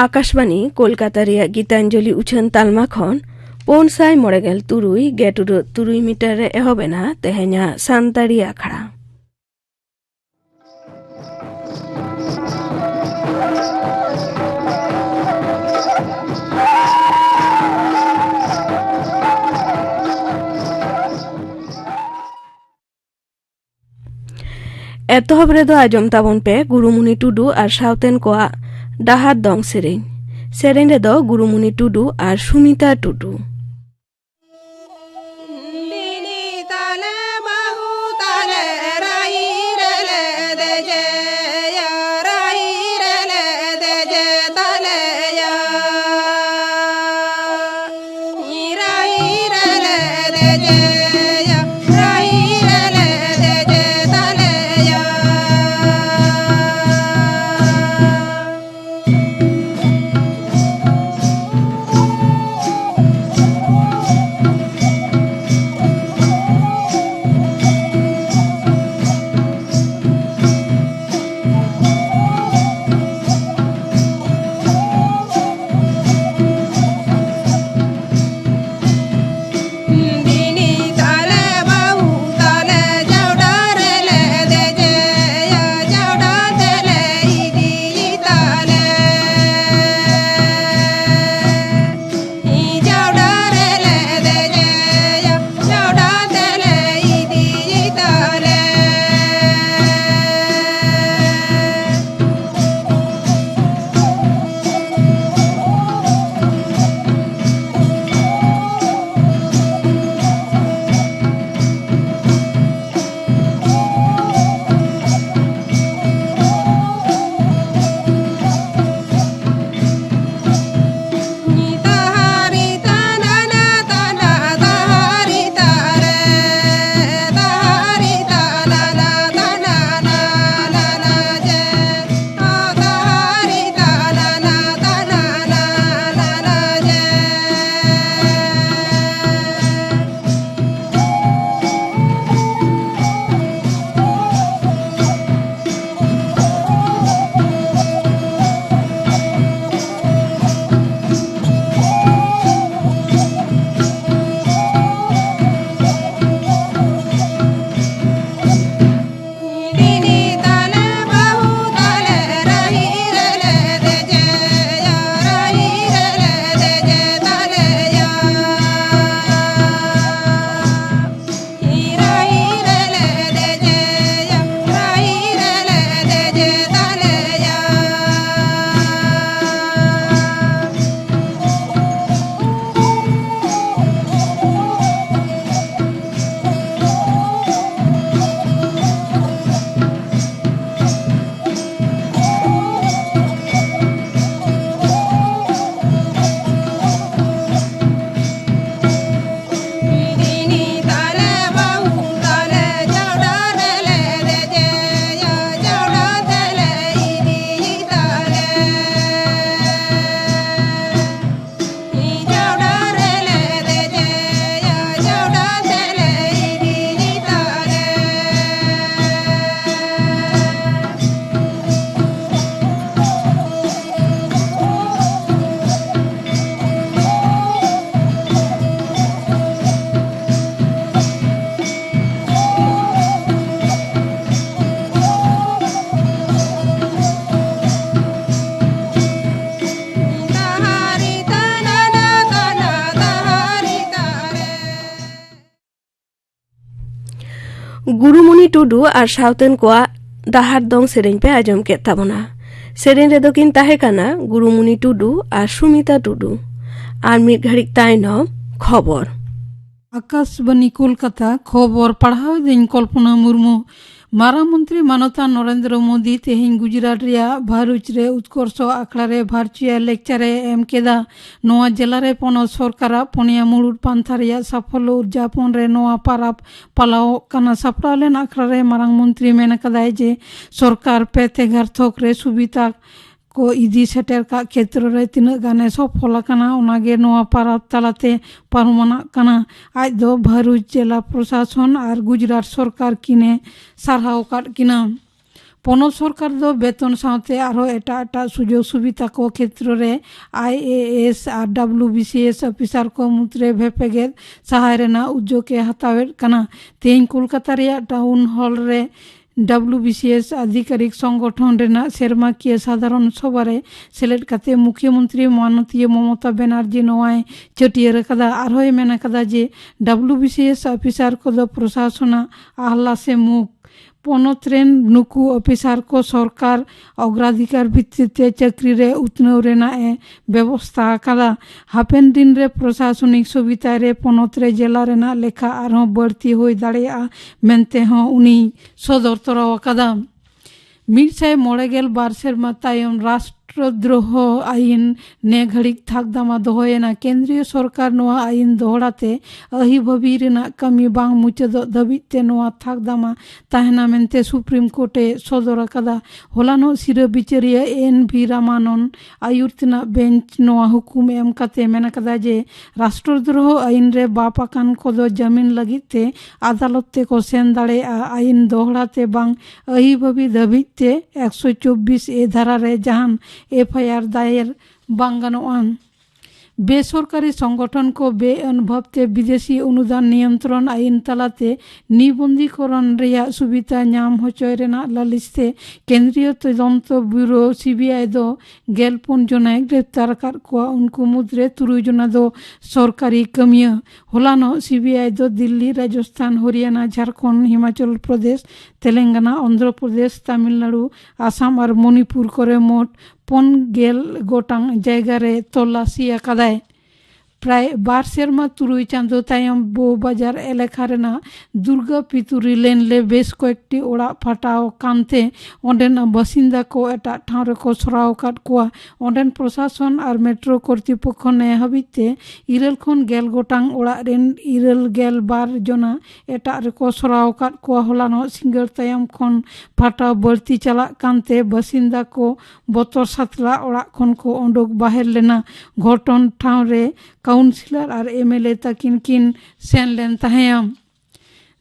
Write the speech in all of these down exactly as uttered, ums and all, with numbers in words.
ᱟᱠᱟᱥᱵᱟᱱᱤ ᱠᱳᱞᱠᱟᱛᱟ ᱨᱮᱭᱟᱜ ᱜᱤᱛᱟᱧᱡᱚᱞᱤ ᱩᱪᱷᱟᱹᱱ ᱛᱟᱞᱢᱟ ᱠᱷᱚᱱ ᱯᱩᱱ ᱥᱟᱭ ᱢᱚᱬᱮ ᱜᱮᱞ ᱛᱩᱨᱩᱭ ᱜᱮᱴᱩᱰᱟᱹᱜ ᱛᱩᱨᱩᱭ ᱢᱤᱴᱟᱨ ᱨᱮ ᱮᱦᱚᱵ ᱮᱱᱟ ᱛᱮᱦᱮᱧᱟᱜ ᱥᱟᱱᱛᱟᱲᱤ ᱟᱠᱷᱲᱟ᱾ ᱮᱛᱚᱦᱚᱵ ᱨᱮᱫᱚ ᱟᱸᱡᱚᱢ ᱛᱟᱵᱚᱱ ᱯᱮ ᱜᱩᱨᱩᱢᱩᱱᱤ ᱴᱩᱰᱩ ᱟᱨ ᱥᱟᱶᱛᱮᱱ ᱠᱚᱣᱟᱜ ᱰᱟᱦᱟᱨ ᱫᱚᱝ ᱥᱮᱨᱮᱧ᱾ ᱥᱮᱨᱮᱧ ᱨᱮᱫᱚ ᱜᱩᱨᱩᱢᱩᱱᱤ ᱴᱩᱰᱩ ᱟᱨ ᱥᱩᱢᱤᱛᱟ ᱴᱩᱰᱩ᱾ ᱜᱩᱨᱩᱢᱩᱱᱤ ᱴᱩᱰᱩ ᱟᱨ ᱥᱟᱶᱛᱮᱱ ᱠᱚᱣᱟᱜ ᱰᱟᱦᱟᱨ ᱫᱚᱝ ᱥᱮᱨᱮᱧ ᱯᱮ ᱟᱸᱡᱚᱢ ᱠᱮᱫ ᱛᱟᱵᱚᱱᱟ᱾ ᱥᱮᱨᱮᱧ ᱨᱮᱫᱚ ᱠᱤᱱ ᱛᱟᱦᱮᱸ ᱠᱟᱱᱟ ᱜᱩᱨᱩᱢᱩᱱᱤ ᱴᱩᱰᱩ ᱟᱨ ᱥᱩᱢᱤᱛᱟ ᱴᱩᱰᱩ᱾ ᱟᱨ ᱢᱤᱫ ᱜᱷᱟᱹᱲᱤᱡ ᱛᱟᱭᱱᱚᱢ ᱠᱷᱚᱵᱚᱨ᱾ ᱟᱠᱟᱥᱵᱟᱱᱤ ᱠᱳᱞᱠᱟᱛᱟ, ᱠᱷᱚᱵᱚᱨ ᱯᱟᱲᱦᱟᱣ ᱮᱫᱟᱹᱧ ᱠᱚᱞᱯᱚᱱᱟ ᱢᱩᱨᱢᱩ᱾ ᱢᱟᱨᱟᱝ ᱢᱚᱱᱛᱨᱤ ᱢᱟᱱᱚᱛᱟᱱ ᱱᱚᱨᱮᱱᱫᱨᱚ ᱢᱳᱫᱤ ᱛᱮᱦᱮᱧ ᱜᱩᱡᱽᱨᱟᱴ ᱨᱮᱭᱟᱜ ᱵᱷᱟᱨᱩᱪ ᱨᱮ ᱩᱛᱠᱚᱨᱥᱚ ᱟᱠᱷᱲᱟ ᱨᱮ ᱵᱷᱟᱨᱪᱩᱭᱟᱞ ᱞᱮᱠᱪᱟᱨ ᱮ ᱮᱢ ᱠᱮᱫᱟ᱾ ᱱᱚᱣᱟ ᱡᱮᱞᱟ ᱨᱮ ᱯᱚᱱᱚᱛ ᱥᱚᱨᱠᱟᱨᱟᱜ ᱯᱩᱱᱭᱟ ᱢᱩᱲᱩᱫ ᱯᱟᱱᱛᱷᱟ ᱨᱮᱭᱟᱜ ᱥᱟᱯᱷᱚᱞ ᱩᱫᱽᱡᱟᱯᱚᱱ ᱨᱮ ᱱᱚᱣᱟ ᱯᱟᱨᱟᱵᱽ ᱯᱟᱞᱟᱣᱚᱜ ᱠᱟᱱᱟ᱾ ᱥᱟᱯᱲᱟᱣ ᱞᱮᱱ ᱟᱠᱷᱲᱟ ᱨᱮ ᱢᱟᱨᱟᱝ ᱢᱚᱱᱛᱨᱤ ᱢᱮᱱ ᱟᱠᱟᱫᱟᱭ ᱡᱮ ᱥᱚᱨᱠᱟᱨ ᱯᱮ ᱛᱮᱜᱟᱨ ᱛᱷᱚᱠ ᱨᱮ ᱥᱩᱵᱤᱫᱷᱟ ᱠᱚ ᱤᱫᱤ ᱥᱮᱴᱮᱨ ᱠᱟᱜ ᱠᱷᱮᱛᱨᱚ ᱨᱮ ᱛᱤᱱᱟᱹᱜ ᱜᱟᱱᱮ ᱥᱚᱯᱷᱚᱞ ᱟᱠᱟᱱᱟ, ᱚᱱᱟᱜᱮ ᱱᱚᱣᱟ ᱯᱟᱨᱟᱵᱽ ᱛᱟᱞᱟᱛᱮ ᱯᱟᱨᱚᱢᱟᱱᱟᱜ ᱠᱟᱱᱟ᱾ ᱟᱡ ᱫᱚ ᱵᱷᱟᱨᱩᱪ ᱡᱮᱞᱟ ᱯᱨᱚᱥᱟᱥᱚᱱ ᱟᱨ ᱜᱩᱡᱽᱨᱟᱴ ᱥᱚᱨᱠᱟᱨ ᱠᱤᱱᱮ ᱥᱟᱨᱦᱟᱣ ᱟᱠᱟᱫ ᱠᱤᱱᱟ᱾ ᱯᱚᱱᱚᱛ ᱥᱚᱨᱠᱟᱨ ᱫᱚ ᱵᱮᱛᱚᱱ ᱥᱟᱶᱛᱮ ᱟᱨᱦᱚᱸ ᱮᱴᱟᱜ ᱮᱴᱟᱜ ᱥᱩᱡᱳᱜᱽ ᱥᱩᱵᱤᱫᱷᱟ ᱠᱚ ᱠᱷᱮᱛᱨᱚ ᱨᱮ ᱟᱭ ᱮ ᱮᱥ ᱟᱨ W B C S officer ᱠᱚ ᱢᱩᱫᱽᱨᱮ ᱵᱷᱮᱯᱮᱜᱮᱫ ᱥᱟᱦᱟᱭ ᱨᱮᱱᱟᱜ ᱩᱫᱽᱡᱳᱜᱽ ᱮ ᱦᱟᱛᱟᱣᱮᱫ ᱠᱟᱱᱟ᱾ ᱛᱮᱦᱮᱧ ᱠᱳᱞᱠᱟᱛᱟ ᱨᱮᱭᱟᱜ ᱴᱟᱣᱩᱱ ᱦᱚᱞ ᱨᱮ ᱰᱟᱵᱞᱤᱭᱩ ᱵᱤ ᱥᱤ ᱮᱥ ᱟᱫᱷᱤᱠᱟᱨᱤᱠ ᱥᱚᱝᱜᱚᱴᱷᱚᱱ ᱨᱮᱱᱟᱜ ᱥᱮᱨᱢᱟᱠᱤᱭᱟᱹ ᱥᱟᱫᱷᱟᱨᱚᱱ ᱥᱚᱵᱷᱟ ᱨᱮ ᱥᱮᱞᱮᱫ ᱠᱟᱛᱮ ᱢᱩᱠᱷᱭᱟᱹ ᱢᱚᱱᱛᱨᱤ ᱢᱟᱱᱚᱛᱤᱭᱟᱹ ᱢᱚᱢᱚᱛᱟ ᱵᱮᱱᱟᱨᱡᱤ ᱱᱚᱣᱟᱭ ᱪᱷᱟᱹᱴᱭᱟᱹᱨ ᱟᱠᱟᱫᱟ᱾ ᱟᱨᱦᱚᱸᱭ ᱢᱮᱱ ᱟᱠᱟᱫᱟ ᱡᱮ W B C S officer ᱠᱚᱫᱚ ᱯᱨᱚᱥᱟᱥᱚᱱᱟᱜ ᱟᱦᱞᱟ ᱥᱮ ᱢᱩᱠ ᱯᱚᱱᱚᱛ ᱨᱮᱱ ᱱᱩᱠᱩ ᱚᱯᱷᱤᱥᱟᱨ ᱠᱚ ᱥᱚᱨᱠᱟᱨ ᱚᱜᱽᱨᱟᱫᱷᱤᱠᱟᱨ ᱵᱷᱤᱛᱛᱤ ᱛᱮ ᱪᱟᱹᱠᱨᱤ ᱨᱮ ᱩᱛᱱᱟᱹᱣ ᱨᱮᱱᱟᱜ ᱮ ᱵᱮᱵᱚᱥᱛᱷᱟ ᱟᱠᱟᱫᱟ᱾ ᱦᱟᱯᱮᱱ ᱫᱤᱱ ᱨᱮ ᱯᱨᱚᱥᱟᱥᱚᱱᱤᱠ ᱥᱩᱵᱤᱫᱷᱟ ᱨᱮ ᱯᱚᱱᱚᱛ ᱨᱮ ᱡᱮᱞᱟ ᱨᱮᱱᱟᱜ ᱞᱮᱠᱷᱟ ᱟᱨᱦᱚᱸ ᱵᱟᱹᱲᱛᱤ ᱦᱩᱭ ᱫᱟᱲᱮᱭᱟᱜᱼᱟ ᱢᱮᱱᱛᱮ ᱦᱚᱸ ᱩᱱᱤ ᱥᱚᱫᱚᱨ ᱛᱚᱨᱟᱣ ᱟᱠᱟᱫᱟ᱾ ᱢᱤᱫ ᱥᱟᱭ ᱢᱚᱬᱮ ᱜᱮᱞ ᱵᱟᱨ ᱥᱮᱨᱢᱟ ᱛᱟᱭᱚᱢ ᱨᱟᱥᱴᱨᱚᱫᱨᱳᱦᱚ ᱟᱭᱤᱱ ᱱᱮ ᱜᱷᱟᱹᱲᱤᱡ ᱛᱷᱟᱠ ᱫᱟᱢᱟ ᱫᱚᱦᱚᱭᱮᱱᱟ᱾ ᱠᱮᱱᱫᱨᱤᱭᱚ ᱥᱚᱨᱠᱟᱨ ᱱᱚᱣᱟ ᱟᱭᱤᱱ ᱫᱚᱦᱲᱟ ᱛᱮ ᱟᱹᱦᱤ ᱵᱷᱟᱹᱵᱤ ᱨᱮᱱᱟᱜ ᱠᱟᱹᱢᱤ ᱵᱟᱝ ᱢᱩᱪᱟᱹᱫᱚᱜ ᱫᱷᱟᱹᱵᱤᱡ ᱛᱮ ᱱᱚᱣᱟ ᱛᱷᱟᱠ ᱫᱟᱢᱟ ᱛᱟᱦᱮᱱᱟ ᱢᱮᱱᱛᱮ ᱥᱩᱯᱨᱤᱢ ᱠᱳᱨᱴ ᱮ ᱥᱚᱫᱚᱨ ᱟᱠᱟᱫᱟ᱾ ᱦᱚᱞᱟᱱᱚᱜ ᱥᱤᱨᱟᱹ ᱵᱤᱪᱟᱹᱨᱤᱭᱟᱹ ᱮᱱ ᱵᱷᱤ ᱨᱟᱢᱟᱱᱚᱱ ᱟᱭᱩᱨ ᱛᱮᱱᱟᱜ ᱵᱮᱧᱪ ᱱᱚᱣᱟ ᱦᱩᱠᱩᱢ ᱮᱢ ᱠᱟᱛᱮ ᱢᱮᱱ ᱟᱠᱟᱫᱟ ᱡᱮ ᱨᱟᱥᱴᱨᱚᱫᱨᱳᱦᱚ ᱟᱭᱤᱱ ᱨᱮ ᱵᱟᱯ ᱟᱠᱟᱱ ᱠᱚᱫᱚ ᱡᱟᱹᱢᱤᱱ ᱞᱟᱹᱜᱤᱫ ᱛᱮ ᱟᱫᱟᱞᱚᱛ ᱛᱮᱠᱚ ᱥᱮᱱ ᱫᱟᱲᱮᱭᱟᱜᱼᱟ᱾ ᱟᱭᱤᱱ ᱫᱚᱦᱲᱟ ᱛᱮ ᱵᱟᱝ ᱟᱹᱦᱤ ᱵᱷᱟᱹᱵᱤ ᱫᱷᱟᱹᱵᱤᱡ ᱛᱮ ᱮᱠᱥᱚ ᱪᱚᱵᱵᱤᱥ ᱮ ᱫᱷᱟᱨᱟ ᱨᱮ ᱡᱟᱦᱟᱱ ᱮᱯᱷ ᱟᱭ ᱟᱨ ᱫᱟᱭᱮᱨ ᱵᱟᱝ ᱜᱟᱱᱚᱜᱼᱟ᱾ ᱵᱮᱥᱚᱨᱠᱟᱨᱤ ᱥᱚᱝᱜᱚᱴᱷᱚᱱ ᱠᱚ ᱵᱮᱼᱟᱹᱱ ᱵᱷᱟᱵᱽᱛᱮ ᱵᱤᱫᱮᱥᱤ ᱚᱱᱩᱫᱟᱱ ᱱᱤᱭᱚᱱᱛᱨᱚᱱ ᱟᱭᱤᱱ ᱛᱟᱞᱟᱛᱮ ᱱᱤᱵᱚᱱᱫᱤᱠᱚᱨᱚᱱ ᱨᱮᱭᱟᱜ ᱥᱩᱵᱤᱫᱷᱟ ᱧᱟᱢ ᱦᱚᱪᱚᱭ ᱨᱮᱱᱟᱜ ᱞᱟᱹᱞᱤᱥ ᱛᱮ ᱠᱮᱱᱫᱨᱤᱭᱚ ᱛᱚᱫᱚᱱᱛᱚ ᱵᱩᱨᱳ ᱥᱤᱵᱤᱟᱭ ᱫᱚ ᱜᱮᱞ ᱯᱩᱱ ᱡᱚᱱᱟᱭ ᱜᱨᱮᱯᱛᱟᱨ ᱟᱠᱟᱫ ᱠᱚᱣᱟ᱾ ᱩᱱᱠᱩ ᱢᱩᱫᱽᱨᱮ ᱛᱩᱨᱩᱭ ᱡᱚᱱᱟ ᱫᱚ ᱥᱚᱨᱠᱟᱨᱤ ᱠᱟᱹᱢᱤᱭᱟᱹ᱾ ᱦᱚᱞᱟᱱᱚᱜ ᱥᱤᱵᱤᱟᱭ ᱫᱚ ᱫᱤᱞᱞᱤ, ᱨᱟᱡᱚᱥᱛᱷᱟᱱ, ᱦᱚᱨᱤᱭᱟᱱᱟ, ᱡᱷᱟᱲᱠᱷᱚᱸᱰ, ᱦᱤᱢᱟᱪᱚᱞ ᱯᱨᱚᱫᱮᱥ, ᱛᱮᱞᱮᱝᱜᱟᱱᱟ, ᱚᱱᱫᱷᱨᱚ ᱯᱨᱚᱫᱮᱥ, ᱛᱟᱢᱤᱞᱱᱟᱲᱩ, ᱟᱥᱟᱢ ᱟᱨ ᱢᱚᱱᱤᱯᱩᱨ ᱠᱚᱨᱮ ᱢᱚᱴ ᱯᱩᱱ ᱜᱮᱞ ᱜᱚᱴᱟᱝ ᱡᱟᱭᱜᱟ ᱨᱮ ᱛᱚᱞᱟᱥᱤ ᱟᱠᱟᱫᱟᱭ᱾ ᱯᱨᱟᱭ ᱵᱟᱨ ᱥᱮᱨᱢᱟ ᱛᱩᱨᱩᱭ ᱪᱟᱸᱫᱚ ᱛᱟᱭᱚᱢ ᱵᱳ ᱵᱟᱡᱟᱨ ᱮᱞᱟᱠᱟ ᱨᱮᱱᱟᱜ ᱫᱩᱨᱜᱟ ᱯᱤᱛᱩᱨᱤ ᱞᱮᱱ ᱞᱮ ᱵᱮᱥ ᱠᱚᱭᱮᱠᱴᱤ ᱚᱲᱟᱜ ᱯᱷᱟᱴᱟᱣ ᱠᱟᱱᱛᱮ ᱚᱸᱰᱮᱱᱟᱜ ᱵᱟᱥᱤᱱᱫᱟ ᱠᱚ ᱮᱴᱟᱜ ᱴᱷᱟᱶ ᱨᱮᱠᱚ ᱥᱚᱨᱟᱣ ᱟᱠᱟᱫ ᱠᱚᱣᱟ᱾ ᱚᱸᱰᱮᱱ ᱯᱨᱚᱥᱟᱥᱚᱱ ᱟᱨ ᱢᱮᱴᱨᱳ ᱠᱚᱨᱛᱤᱯᱚᱠᱠᱷᱚ ᱱᱮ ᱦᱟᱹᱵᱤᱡ ᱛᱮ ᱤᱨᱟᱹᱞ ᱠᱷᱚᱱ ᱜᱮᱞ ᱜᱚᱴᱟᱝ ᱚᱲᱟᱜ ᱨᱮᱱ ᱤᱨᱟᱹᱞ ᱜᱮᱞ ᱵᱟᱨ ᱡᱚᱱᱟ ᱮᱴᱟᱜ ᱨᱮᱠᱚ ᱥᱚᱨᱟᱣ ᱟᱠᱟᱫ ᱠᱚᱣᱟ᱾ ᱦᱚᱞᱟᱱᱚᱜ ᱥᱤᱸᱜᱟᱹᱲ ᱛᱟᱭᱚᱢ ᱠᱷᱚᱱ ᱯᱷᱟᱴᱟᱣ ᱵᱟᱹᱲᱛᱤ ᱪᱟᱞᱟᱜ ᱠᱟᱱᱛᱮ ᱵᱟᱥᱤᱱᱫᱟ ᱠᱚ ᱵᱚᱛᱚᱨ ᱥᱟᱛᱞᱟ ᱚᱲᱟᱜ ᱠᱷᱚᱱ ᱠᱚ ᱚᱰᱚᱠ ᱵᱟᱦᱮᱨ ᱞᱮᱱᱟ᱾ ᱜᱷᱚᱴᱚᱱ ᱴᱷᱟᱶ ᱨᱮ ᱠᱟᱣᱩᱱᱥᱤᱞᱚᱨ ᱟᱨ ᱮᱢᱮᱞᱮ ᱛᱟᱹᱠᱤᱱ ᱠᱤᱱ ᱥᱮᱱ ᱞᱮᱱ ᱛᱟᱦᱮᱸᱭᱟ᱾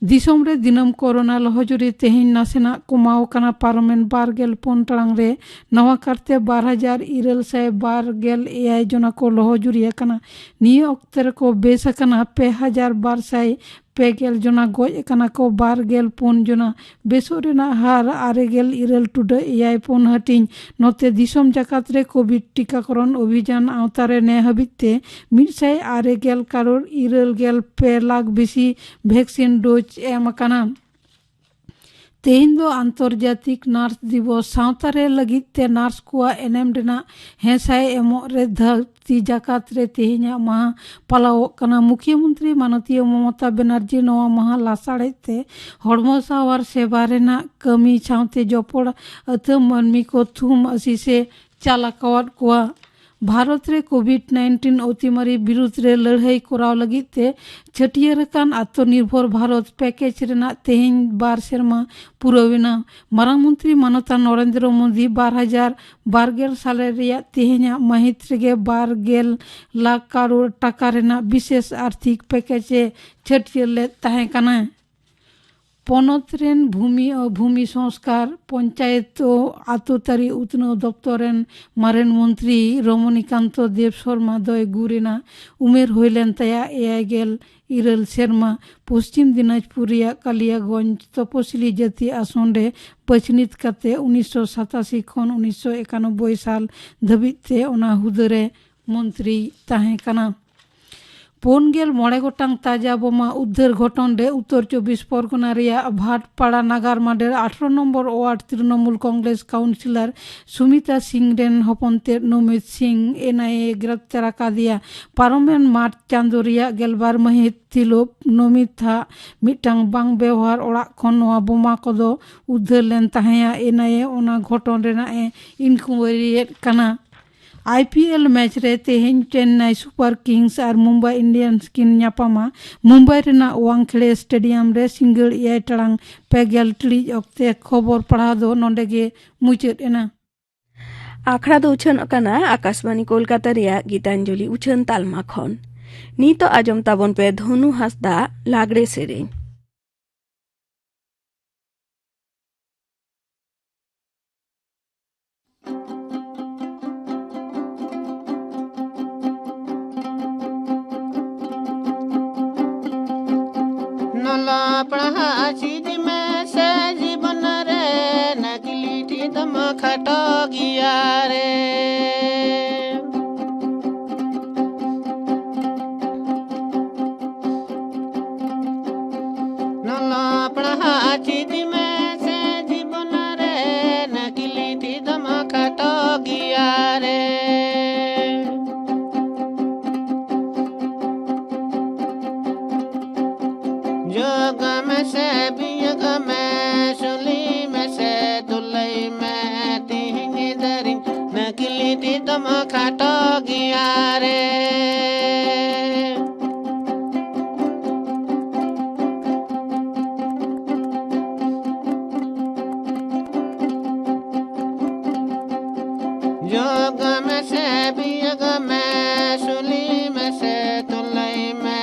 ᱫᱤᱥᱚᱢ ᱨᱮ ᱫᱤᱱᱟᱹᱢ ᱠᱳᱨᱳᱱᱟ ᱞᱚᱦᱚᱡᱩᱨᱤ ᱛᱮᱦᱮᱧ ᱱᱟᱥᱮᱱᱟᱜ ᱠᱚᱢᱟᱣ ᱠᱟᱱᱟ᱾ ᱯᱟᱨᱚᱢᱮᱱ ᱵᱟᱨ ᱜᱮᱞ ᱯᱩᱱ ᱴᱟᱲᱟᱝ ᱨᱮ ᱱᱟᱣᱟ ᱠᱟᱨᱛᱮ ᱵᱟᱨ ᱦᱟᱡᱟᱨ ᱤᱨᱟᱹᱞ ᱥᱟᱭ ᱵᱟᱨ ᱜᱮᱞ ᱮᱭᱟᱭ ᱡᱚᱱᱟ ᱠᱚ ᱞᱚᱦᱚᱡᱩᱨᱤ ᱟᱠᱟᱱᱟ᱾ ᱱᱤᱭᱟᱹ ᱚᱠᱛᱮ ᱨᱮᱠᱚ ᱵᱮᱥ ᱟᱠᱟᱱᱟ ᱯᱮ ᱦᱟᱡᱟᱨ ᱵᱟᱨ ᱥᱟᱭ ᱯᱮ ᱜᱮᱞ ᱡᱚᱱᱟ, ᱜᱚᱡ ᱟᱠᱟᱱᱟ ᱠᱚ ᱵᱟᱨ ᱜᱮᱞ ᱯᱩᱱ ᱡᱚᱱᱟ᱾ ᱵᱮᱥᱚᱜ ᱨᱮᱱᱟᱜ ᱦᱟᱨ ᱟᱨᱮ ᱜᱮᱞ ᱤᱨᱟᱹᱞ ᱴᱩᱰᱟᱹᱜ ᱮᱭᱟᱭ ᱯᱩᱱ ᱦᱟᱹᱴᱤᱧ᱾ ᱱᱚᱛᱮ ᱫᱤᱥᱚᱢ ᱡᱟᱠᱟᱛ ᱨᱮ ᱠᱳᱵᱷᱤᱰ ᱴᱤᱠᱟᱠᱚᱨᱚᱱ ᱚᱵᱷᱤᱡᱟᱱ ᱟᱣᱛᱟ ᱨᱮ ᱱᱮ ᱦᱟᱹᱵᱤᱡ ᱛᱮ ᱢᱤᱫ ᱥᱟᱭ ᱟᱨᱮ ᱜᱮᱞ ᱠᱟᱨᱳᱲ ᱤᱨᱟᱹᱞ ᱜᱮᱞ ᱯᱮ ᱞᱟᱠᱷ ᱵᱮᱥᱤ ᱵᱷᱮᱠᱥᱤᱱ ᱰᱳᱡᱽ ᱮᱢ ᱟᱠᱟᱱᱟ᱾ ᱛᱮᱦᱮᱧ ᱫᱚ ᱟᱱᱛᱚᱨᱡᱟᱛᱤᱠ ᱱᱟᱨᱥ ᱫᱤᱵᱚᱥ᱾ ᱥᱟᱶᱛᱟ ᱨᱮ ᱞᱟᱹᱜᱤᱫ ᱛᱮ ᱱᱟᱨᱥ ᱠᱚᱣᱟᱜ ᱮᱱᱮᱢ ᱨᱮᱱᱟᱜ ᱦᱮᱸᱥᱟᱭ ᱮᱢᱚᱜ ᱨᱮ ᱫᱷᱟᱹᱨᱛᱤ ᱡᱟᱠᱟᱛ ᱨᱮ ᱛᱮᱦᱮᱧᱟᱜ ᱢᱟᱦᱟ ᱯᱟᱞᱟᱣᱚᱜ ᱠᱟᱱᱟ᱾ ᱢᱩᱠᱷᱭᱟᱹ ᱢᱚᱱᱛᱨᱤ ᱢᱟᱱᱚᱛᱤᱭᱟᱹ ᱢᱚᱢᱚᱛᱟ ᱵᱮᱱᱟᱨᱡᱤ ᱱᱚᱣᱟ ᱢᱟᱦᱟ ᱞᱟᱥᱟᱲᱦᱮᱫ ᱛᱮ ᱦᱚᱲᱢᱚ ᱥᱟᱶᱟᱨ ᱥᱮᱵᱟ ᱨᱮᱱᱟᱜ ᱠᱟᱹᱢᱤ ᱥᱟᱶᱛᱮ ᱡᱚᱯᱚᱲ ᱟᱹᱛᱷᱟᱹᱢ ᱢᱟᱹᱱᱢᱤ ᱠᱚ ᱛᱷᱩᱢ ᱟᱹᱥᱤᱥ ᱮ ᱪᱟᱞ ᱟᱠᱟᱣᱟᱫ ᱠᱚᱣᱟ᱾ ᱵᱷᱟᱨᱚᱛ ᱨᱮ ᱠᱳᱵᱷᱤᱰ ᱱᱟᱭᱤᱱᱴᱤᱱ ᱚᱛᱤᱢᱟᱨᱤ ᱵᱤᱨᱩᱫᱽ ᱨᱮ ᱞᱟᱹᱲᱦᱟᱹᱭ ᱠᱚᱨᱟᱣ ᱞᱟᱹᱜᱤᱫ ᱛᱮ ᱪᱷᱟᱹᱴᱭᱟᱹᱨ ᱟᱠᱟᱱ ᱟᱛᱢᱚᱱᱤᱨᱵᱷᱚᱨ ᱵᱷᱟᱨᱚᱛ ᱯᱮᱠᱮᱡᱽ ᱨᱮᱱᱟᱜ ᱛᱮᱦᱮᱧ ᱵᱟᱨ ᱥᱮᱨᱢᱟ ᱯᱩᱨᱟᱹᱣ ᱮᱱᱟ᱾ ᱢᱟᱨᱟᱝ ᱢᱚᱱᱛᱨᱤ ᱢᱟᱱᱚᱛᱟᱱ ᱱᱚᱨᱮᱱᱫᱨᱚ ᱢᱳᱫᱤ ᱵᱟᱨ ᱦᱟᱡᱟᱨ ᱵᱟᱨ ᱜᱮᱞ ᱥᱟᱞᱮ ᱨᱮᱭᱟᱜ ᱛᱮᱦᱮᱧᱟᱜ ᱢᱟᱹᱦᱤᱛ ᱨᱮᱜᱮ ᱵᱟᱨ ᱜᱮᱞ ᱞᱟᱠᱷ ᱠᱟᱨᱳᱲ ᱴᱟᱠᱟ ᱨᱮᱱᱟᱜ ᱵᱤᱥᱮᱥ ᱟᱨᱛᱷᱤᱠ ᱯᱮᱠᱮᱡᱽ ᱮ ᱪᱷᱟᱹᱴᱭᱟᱹᱨ ᱞᱮᱫ ᱛᱟᱦᱮᱸ ᱠᱟᱱᱟ᱾ ᱯᱚᱱᱚᱛ ᱨᱮᱱ ᱵᱷᱩᱢᱤ ᱚ ᱵᱷᱩᱢᱤ ᱥᱚᱝᱥᱠᱟᱨ, ᱯᱚᱧᱪᱟᱭᱮᱛ ᱚ ᱟᱛᱳ ᱛᱟᱹᱨᱤ ᱩᱛᱱᱟᱹᱣ ᱫᱚᱯᱛᱚᱨ ᱨᱮᱱ ᱢᱟᱨᱮᱱ ᱢᱚᱱᱛᱨᱤ ᱨᱚᱢᱚᱱᱤᱠᱟᱱᱛᱚ ᱫᱮᱵ ᱥᱚᱨᱢᱟ ᱫᱚᱭ ᱜᱩᱨ ᱮᱱᱟ᱾ ᱩᱢᱮᱨ ᱦᱩᱭ ᱞᱮᱱ ᱛᱟᱭᱟ ᱮᱭᱟᱭ ᱜᱮᱞ ᱤᱨᱟᱹᱞ ᱥᱮᱨᱢᱟ᱾ ᱯᱚᱥᱪᱤᱢ ᱫᱤᱱᱟᱡᱽᱯᱩᱨ ᱨᱮᱭᱟᱜ ᱠᱟᱞᱤᱭᱟᱜᱚᱸᱡᱽ ᱛᱚᱯᱚᱥᱤᱞᱤ ᱡᱟᱹᱛᱤ ᱟᱥᱚᱱ ᱨᱮ ᱵᱟᱪᱷᱱᱤᱛ ᱠᱟᱛᱮ ᱩᱱᱤᱥᱥᱚ ᱥᱟᱛᱟᱥᱤ ᱠᱷᱚᱱ ᱩᱱᱤᱥᱥᱚ ᱮᱠᱟᱱᱚᱵᱵᱳᱭ ᱥᱟᱞ ᱫᱷᱟᱹᱵᱤᱡ ᱛᱮ ᱚᱱᱟ ᱦᱩᱫᱟᱹ ᱨᱮ ᱢᱚᱱᱛᱨᱤᱭ ᱛᱟᱦᱮᱸ ᱠᱟᱱᱟ᱾ ᱯᱩᱱ ᱜᱮᱞ ᱢᱚᱬᱮ ᱜᱚᱴᱟᱝ ᱛᱟᱡᱟ ᱵᱳᱢᱟ ᱩᱫᱽᱫᱷᱟᱹᱨ ᱜᱷᱚᱴᱚᱱ ᱨᱮ ᱩᱛᱛᱚᱨ ᱪᱚᱵᱵᱤᱥ ᱯᱚᱨᱜᱚᱱᱟ ᱨᱮᱭᱟᱜ ᱵᱷᱟᱴᱯᱟᱲᱟ ᱱᱟᱜᱟᱨ ᱢᱟᱰᱮᱨ ᱟᱴᱷᱨᱚ number word Trinamool Congress councillor Sumita ᱥᱤᱝ ᱨᱮᱱ ᱦᱚᱯᱚᱱ ᱛᱮᱫ ᱱᱚᱢᱤᱛ ᱥᱤᱝ, ᱮᱱ ᱟᱭ ᱮ, ᱜᱨᱮᱯᱛᱟᱨ ᱟᱠᱟᱫᱮᱭᱟ᱾ ᱯᱟᱨᱚᱢᱮᱱ ᱢᱟᱨᱪ ᱪᱟᱸᱫᱚ ᱨᱮᱭᱟᱜ ᱜᱮᱞᱵᱟᱨ ᱢᱟᱹᱦᱤᱛ ᱛᱤᱞᱳᱯ ᱱᱚᱢᱤᱛ ᱟᱜ ᱢᱤᱫᱴᱟᱝ ᱵᱟᱝ ᱵᱮᱣᱦᱟᱨ ᱚᱲᱟᱜ ᱠᱷᱚᱱ ᱱᱚᱣᱟ ᱵᱳᱢᱟ ᱠᱚᱫᱚ ᱩᱫᱽᱫᱷᱟᱹᱨ ᱞᱮᱱ ᱛᱟᱦᱮᱸᱭᱟ᱾ ᱮᱱ ᱟᱭ ᱮ ᱚᱱᱟ ᱜᱷᱚᱴᱚᱱ ᱨᱮᱱᱟᱜ ᱮ ᱤᱱᱠᱩᱣᱟᱨᱤᱭᱮᱫ ᱠᱟᱱᱟ᱾ ᱟᱭ ᱯᱤ ᱮᱞ ᱢᱮᱪ ᱨᱮ ᱛᱮᱦᱮᱧ ᱪᱮᱱᱱᱟᱭ ᱥᱩᱯᱟᱨ ᱠᱤᱝᱥ ᱟᱨ ᱢᱩᱢᱵᱟᱭ ᱤᱱᱰᱤᱭᱟᱱᱥ ᱠᱤᱱ ᱧᱟᱯᱟᱢᱟ᱾ ᱢᱩᱢᱵᱟᱭ ᱨᱮᱱᱟᱜ ᱣᱟᱝᱠᱷᱮᱲᱮ ᱥᱴᱮᱰᱤᱭᱟᱢ ᱨᱮ ᱥᱤᱸᱜᱟᱹᱲ ᱮᱭᱟᱭ ᱴᱟᱲᱟᱝ ᱯᱮ ᱜᱮᱞ ᱴᱤᱲᱤᱡ ᱚᱠᱛᱮ᱾ ᱠᱷᱚᱵᱚᱨ ᱯᱟᱲᱦᱟᱣ ᱫᱚ ᱱᱚᱰᱮ ᱜᱮ ᱢᱩᱪᱟᱹᱫ ᱮᱱᱟ᱾ ᱟᱠᱷᱲᱟ ᱫᱚ ᱩᱪᱷᱟᱹᱱᱚᱜ ᱠᱟᱱᱟ ᱟᱠᱟᱥᱵᱟᱱᱤ ᱠᱳᱞᱠᱟᱛᱟ ᱨᱮᱭᱟᱜ ᱜᱤᱛᱟᱧᱡᱚᱞᱤ ᱩᱪᱷᱟᱹᱱ ᱛᱟᱞᱢᱟ ᱠᱷᱚᱱ᱾ ᱱᱤᱛᱚᱜ ᱟᱸᱡᱚᱢ ᱛᱟᱵᱚᱱ ᱯᱮ ᱫᱷᱚᱱᱩ ᱦᱟᱸᱥᱫᱟ ᱞᱟᱜᱽᱲᱮ ᱥᱮᱨᱮᱧ᱾ ᱱᱚᱞᱚ ᱯᱟᱲᱦᱟᱜ ᱪᱮᱫ ᱢᱮ ᱥᱮ ᱡᱤᱵᱚᱱ ᱨᱮ ᱱᱟᱠᱞᱤ ᱴᱷᱤᱠ ᱫᱚᱢ ᱠᱷᱟᱴᱚ ᱜᱮᱭᱟ ᱨᱮ᱾ ᱱᱚᱞᱚ ᱯᱟᱲᱦᱟᱜ ᱪᱮᱫ ᱢᱮ ᱥᱮ ᱡᱤᱵᱚᱱ ᱨᱮ ᱱᱟᱠᱞᱤ ᱴᱷᱤᱠ ᱫᱚᱢ ᱠᱷᱟᱴᱚ ᱜᱮᱭᱟ ᱨᱮ᱾ ᱡᱚᱜ ᱢᱮᱥᱮ ᱵᱤᱭᱚᱜ ᱢᱮ, ᱥᱩᱞᱤ ᱢᱮᱥᱮ ᱛᱩᱞᱟᱹᱭ ᱢᱮ, ᱛᱤᱦᱤᱧ ᱫᱷᱟᱹᱨᱤᱡ ᱱᱟᱠᱞᱤ ᱴᱷᱤᱠ ᱫᱚᱢ ᱠᱷᱟᱴᱚ ᱜᱮᱭᱟ ᱨᱮ᱾ ᱡᱚᱜ ᱢᱮᱥᱮ ᱵᱤᱭᱚᱜ ᱢᱮ, ᱥᱩᱞᱤ ᱢᱮᱥᱮ ᱛᱩᱞᱟᱹᱭ ᱢᱮ,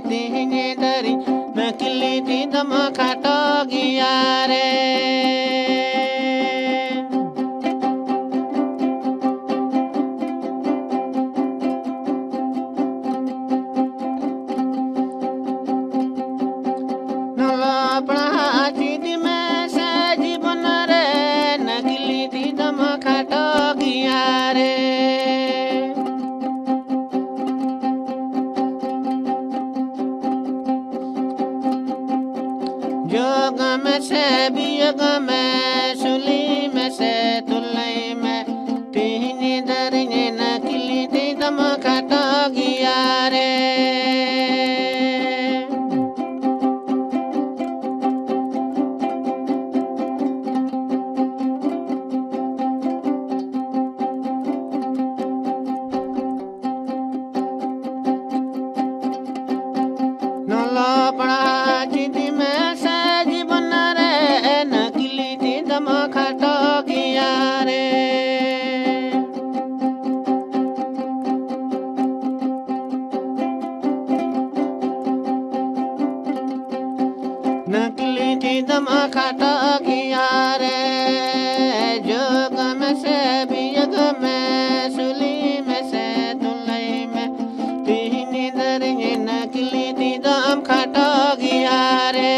ᱛᱤᱦᱤᱧ ᱫᱷᱟᱹᱨᱤᱡ ᱱᱟᱠᱞᱤ ᱴᱷᱤᱠ ᱫᱚᱢ ᱠᱷᱟᱴᱚ ᱠᱷᱟᱴᱚ ᱜᱮᱭᱟ ᱨᱮ᱾ ᱡᱳᱜ ᱢᱮᱥᱮ ᱵᱤᱭᱳᱜ ᱢᱮ, ᱥᱩᱞᱤ ᱢᱮᱥᱮ ᱛᱩᱞᱟᱹᱭ ᱢᱮ, ᱛᱤᱦᱤᱧ ᱫᱟᱨᱤᱧ ᱱᱟᱠᱞᱤ ᱛᱤ ᱫᱚᱢ ᱠᱷᱟᱴᱚ ᱜᱮᱭᱟ ᱨᱮ᱾ ᱱᱚᱞᱚ ᱯᱟᱲᱦᱟ ᱪᱮᱫ ᱢᱮ ᱥᱮ ᱡᱤᱵᱚᱱ ᱨᱮ ᱱᱟᱠᱞᱤ ᱛᱤ ᱫᱚᱢ ᱠᱷᱟᱴᱚ ᱜᱮᱭᱟ ᱨᱮ᱾ ᱱᱟᱠᱞᱤ ᱛᱤ ᱫᱚᱢ ᱠᱷᱟᱴᱚ ᱜᱮᱭᱟ ᱨᱮ, ᱡᱳᱜ ᱢᱮᱥᱮ ᱵᱤᱭᱳᱜ ᱢᱮ, ᱥᱩᱞᱤ ᱢᱮᱥᱮ ᱛᱩᱞᱟᱹᱭ ᱢᱮ, ᱛᱤᱦᱤᱧ ᱫᱟᱨᱤᱧ ᱱᱟᱠᱞᱤ ᱛᱤ ᱫᱚᱢ ᱠᱷᱟᱴᱚ ᱜᱮᱭᱟ ᱨᱮ᱾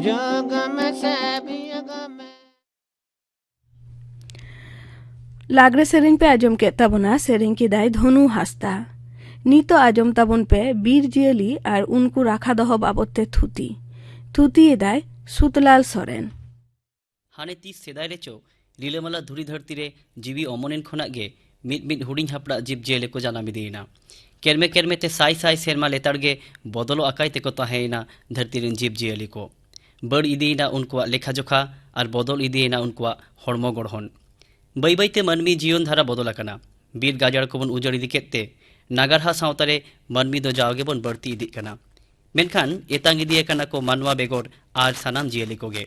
ᱡᱳᱜ ᱢᱮᱥᱮ ᱵᱤᱭᱳᱜ ᱢᱮ᱾ ᱞᱟᱜᱽᱲᱮ ᱥᱮᱨᱮᱧ ᱯᱮ ᱟᱸᱡᱚᱢ ᱠᱮᱫ ᱛᱟᱵᱚᱱᱟ, ᱥᱮᱨᱮᱧ ᱠᱮᱫᱟᱭ ᱫᱷᱚᱱᱩ ᱦᱟᱸᱥᱫᱟ᱾ ᱱᱤᱛᱚᱜ ᱟᱸᱡᱚᱢ ᱛᱟᱵᱚᱱ ᱯᱮ ᱵᱤᱨ ᱡᱤᱭᱟᱹᱞᱤ ᱟᱨ ᱩᱱᱠᱩ ᱨᱟᱠᱷᱟ ᱫᱚᱦᱚ ᱵᱟᱵᱚᱛ ᱛᱮ ᱛᱷᱩᱛᱤ᱾ ᱛᱷᱩᱛᱤᱭᱮᱫᱟᱭ ᱥᱩᱛᱞᱟᱞ ᱥᱚᱨᱮᱱ᱾ ᱦᱟᱱᱮ ᱛᱤᱥ ᱥᱮᱫᱟᱭ ᱨᱮᱪᱚ ᱨᱤᱞᱟᱹᱢᱟᱞᱟ ᱫᱷᱩᱲᱤ ᱫᱷᱟᱹᱨᱛᱤ ᱨᱮ ᱡᱤᱣᱤ ᱚᱢᱚᱱᱮᱱ ᱠᱷᱚᱱᱟᱜ ᱜᱮ ᱢᱤᱫ ᱢᱤᱫ ᱦᱩᱰᱤᱧ ᱦᱟᱯᱲᱟᱜ ᱡᱤᱵᱽ ᱡᱤᱭᱟᱹᱞᱤ ᱠᱚ ᱡᱟᱱᱟᱢ ᱤᱫᱤᱭᱮᱱᱟ᱾ ᱠᱮᱨᱢᱮ ᱠᱮᱨᱢᱮ ᱛᱮ ᱥᱟᱭ ᱥᱟᱭ ᱥᱮᱨᱢᱟ ᱞᱮᱛᱟᱲ ᱜᱮ ᱵᱚᱫᱚᱞᱚᱜ ᱟᱠᱟᱭ ᱛᱮᱠᱚ ᱛᱟᱦᱮᱸᱭᱮᱱᱟ ᱫᱷᱟᱹᱨᱛᱤ ᱨᱮᱱ ᱡᱤᱵᱽ ᱡᱤᱭᱟᱹᱞᱤ ᱠᱚ᱾ ᱵᱟᱹᱲ ᱤᱫᱤᱭᱮᱱᱟ ᱩᱱᱠᱩᱣᱟᱜ ᱞᱮᱠᱷᱟ ᱡᱚᱠᱷᱟ ᱟᱨ ᱵᱚᱫᱚᱞ ᱤᱫᱤᱭᱮᱱᱟ ᱩᱱᱠᱩᱣᱟᱜ ᱦᱚᱲᱢᱚ ᱜᱚᱲᱦᱚᱱ᱾ ᱵᱟᱹᱭ ᱵᱟᱹᱭ ᱛᱮ ᱢᱟᱹᱱᱢᱤ ᱡᱤᱭᱚᱱ ᱫᱷᱟᱨᱟ ᱵᱚᱫᱚᱞ ᱟᱠᱟᱱᱟ᱾ ᱵᱤᱨ ᱜᱟᱡᱟᱲ ᱠᱚᱵᱚᱱ ᱩᱡᱟᱹᱲ ᱤᱫᱤ ᱠᱮᱫ ᱛᱮ ᱱᱟᱜᱟᱨᱦᱟ ᱥᱟᱶᱛᱟ ᱨᱮ ᱢᱟᱹᱱᱢᱤ ᱫᱚ ᱡᱟᱣ ᱜᱮᱵᱚᱱ ᱵᱟᱹᱲᱛᱤ ᱤᱫᱤᱜ ᱠᱟᱱᱟ᱾ ᱢᱮᱱᱠᱷᱟᱱ ᱮᱛᱟᱝ ᱤᱫᱤ ᱟᱠᱟᱱᱟ ᱠᱚ ᱢᱟᱱᱣᱟ ᱵᱮᱜᱚᱨ ᱟᱨ ᱥᱟᱱᱟᱢ ᱡᱤᱭᱟᱹᱞᱤ ᱠᱚᱜᱮ᱾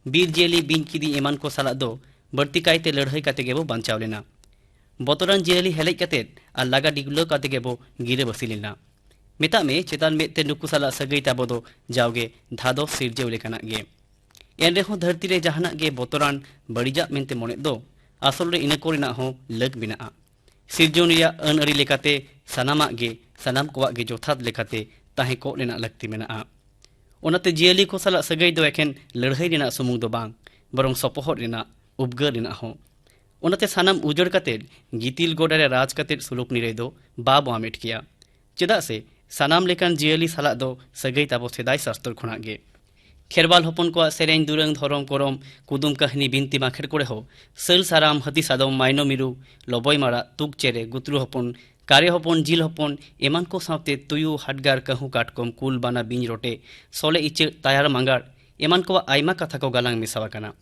ᱵᱤᱨ ᱡᱤᱭᱟᱹᱞᱤ, ᱵᱤᱧ ᱠᱤᱫᱤᱧ ᱮᱢᱟᱱ ᱠᱚ ᱥᱟᱞᱟᱜ ᱫᱚ ᱵᱟᱹᱲᱛᱤ ᱠᱟᱭᱛᱮ ᱞᱟᱹᱲᱦᱟᱹᱭ ᱠᱟᱛᱮ ᱜᱮᱵᱚ ᱵᱟᱧᱪᱟᱣ ᱞᱮᱱᱟ᱾ ᱵᱚᱛᱚᱨᱟᱱ ᱡᱤᱭᱟᱹᱞᱤ ᱦᱮᱞᱮᱡ ᱠᱟᱛᱮ ᱟᱨ ᱞᱟᱜᱟ ᱰᱤᱜᱞᱟᱹᱣ ᱠᱟᱛᱮ ᱜᱮᱵᱚ ᱜᱤᱨᱟᱹᱵᱟᱹᱥᱤ ᱞᱮᱱᱟ᱾ ᱢᱮᱛᱟᱜ ᱢᱮ, ᱪᱮᱛᱟᱱ ᱢᱮᱫ ᱛᱮ ᱱᱩᱠᱩ ᱥᱟᱞᱟᱜ ᱥᱟᱹᱜᱟᱹᱭ ᱛᱟᱵᱚ ᱫᱚ ᱡᱟᱣᱜᱮ ᱫᱷᱟᱫᱚᱥ ᱥᱤᱨᱡᱟᱹᱣ ᱞᱮᱠᱟᱱᱟᱜ ᱜᱮ᱾ ᱮᱱᱨᱮᱦᱚᱸ ᱫᱷᱟᱹᱨᱛᱤ ᱨᱮ ᱡᱟᱦᱟᱱᱟᱜ ᱜᱮ ᱵᱚᱛᱚᱨᱟᱱ, ᱵᱟᱹᱲᱤᱡᱟᱜ ᱢᱮᱱᱛᱮ ᱢᱚᱱᱮᱜ ᱫᱚ, ᱟᱥᱚᱞ ᱨᱮ ᱤᱱᱟᱹ ᱠᱚᱨᱮᱱᱟᱜ ᱦᱚᱸ ᱞᱟᱹᱠ ᱢᱮᱱᱟᱜᱼᱟ᱾ ᱥᱤᱨᱡᱚᱱ ᱨᱮᱭᱟᱜ ᱟᱹᱱ ᱟᱹᱨᱤ ᱞᱮᱠᱟᱛᱮ ᱥᱟᱱᱟᱢᱟᱜ ᱜᱮ ᱥᱟᱱᱟᱢ ᱠᱚᱣᱟᱜ ᱜᱮ ᱡᱚᱛᱷᱟᱛ ᱞᱮᱠᱟᱛᱮ ᱛᱟᱦᱮᱸ ᱠᱚᱜ ᱨᱮᱱᱟᱜ ᱞᱟᱹᱠᱛᱤ ᱢᱮᱱᱟᱜᱼᱟ᱾ ᱚᱱᱟᱛᱮ ᱡᱤᱭᱟᱹᱞᱤ ᱠᱚ ᱥᱟᱞᱟᱜ ᱥᱟᱹᱜᱟᱹᱭ ᱫᱚ ᱮᱠᱷᱮᱱ ᱞᱟᱹᱲᱦᱟᱹᱭ ᱨᱮᱱᱟᱜ ᱥᱩᱢᱩᱝ ᱫᱚ ᱵᱟᱝ, ᱵᱚᱨᱚᱝ ᱥᱚᱯᱚᱦᱚᱫ ᱨᱮᱱᱟᱜ, ᱩᱯᱜᱟᱹᱨ ᱨᱮᱱᱟᱜ ᱦᱚᱸ᱾ ᱚᱱᱟᱛᱮ ᱥᱟᱱᱟᱢ ᱩᱡᱟᱹᱲ ᱠᱟᱛᱮ ᱜᱤᱛᱤᱞ ᱜᱚᱰᱟ ᱨᱮ ᱨᱟᱡᱽ ᱠᱟᱛᱮ ᱥᱩᱞᱩᱠ ᱱᱤᱨᱟᱹᱭ ᱫᱚ ᱵᱟᱵᱚ ᱟᱢᱮᱴ ᱠᱮᱭᱟ᱾ ᱪᱮᱫᱟᱜ ᱥᱮ ᱥᱟᱱᱟᱢ ᱞᱮᱠᱟᱱ ᱡᱤᱭᱟᱹᱞᱤ ᱥᱟᱞᱟᱜ ᱫᱚ ᱥᱟᱹᱜᱟᱹᱭ ᱛᱟᱵᱚ ᱥᱮᱫᱟᱭ ᱥᱟᱥᱛᱚᱨ ᱠᱷᱚᱱᱟᱜ ᱜᱮ᱾ ᱠᱷᱮᱨᱣᱟᱞ ᱦᱚᱯᱚᱱ ᱠᱚᱣᱟᱜ ᱥᱮᱨᱮᱧ, ᱫᱩᱨᱟᱹᱝ, ᱫᱷᱚᱨᱚᱢ ᱠᱚᱨᱚᱢ, ᱠᱩᱫᱩᱢ ᱠᱟᱹᱦᱱᱤ, ᱵᱤᱱᱛᱤ ᱵᱟᱸᱠᱷᱮᱲ ᱠᱚᱨᱮ ᱦᱚᱸ ᱥᱟᱹᱞ, ᱥᱟᱨᱟᱢ, ᱦᱟᱹᱛᱤ, ᱥᱟᱫᱚᱢ, ᱢᱟᱭᱱᱚ, ᱢᱤᱨᱩ, ᱞᱚᱵᱚᱭ ᱢᱟᱨᱟᱜ, ᱛᱩᱠ ᱪᱮᱨᱮ, ᱜᱩᱛᱨᱩ ᱦᱚᱯᱚᱱ, ᱠᱟᱨᱮ ᱦᱚᱯᱚᱱ, ᱡᱤᱞ ᱦᱚᱯᱚᱱ ᱮᱢᱟᱱ ᱠᱚ ᱥᱟᱶᱛᱮ ᱛᱩᱭᱩ, ᱦᱟᱰᱜᱟᱨ, ᱠᱟᱹᱦᱩ, ᱠᱟᱴᱠᱚᱢ, ᱠᱩᱞ, ᱵᱟᱱᱟ, ᱵᱤᱧ, ᱨᱚᱴᱮ, ᱥᱚᱞᱮ, ᱤᱪᱟᱹᱜ, ᱛᱟᱭᱟᱲ, ᱢᱟᱸᱜᱟᱲ ᱮᱢᱟᱱ ᱠᱚᱣᱟᱜ ᱟᱭᱢᱟ ᱠᱟᱛᱷᱟ ᱠᱚ ᱜᱟᱞᱟᱝ ᱢᱮᱥᱟ ᱟᱠᱟᱱᱟ᱾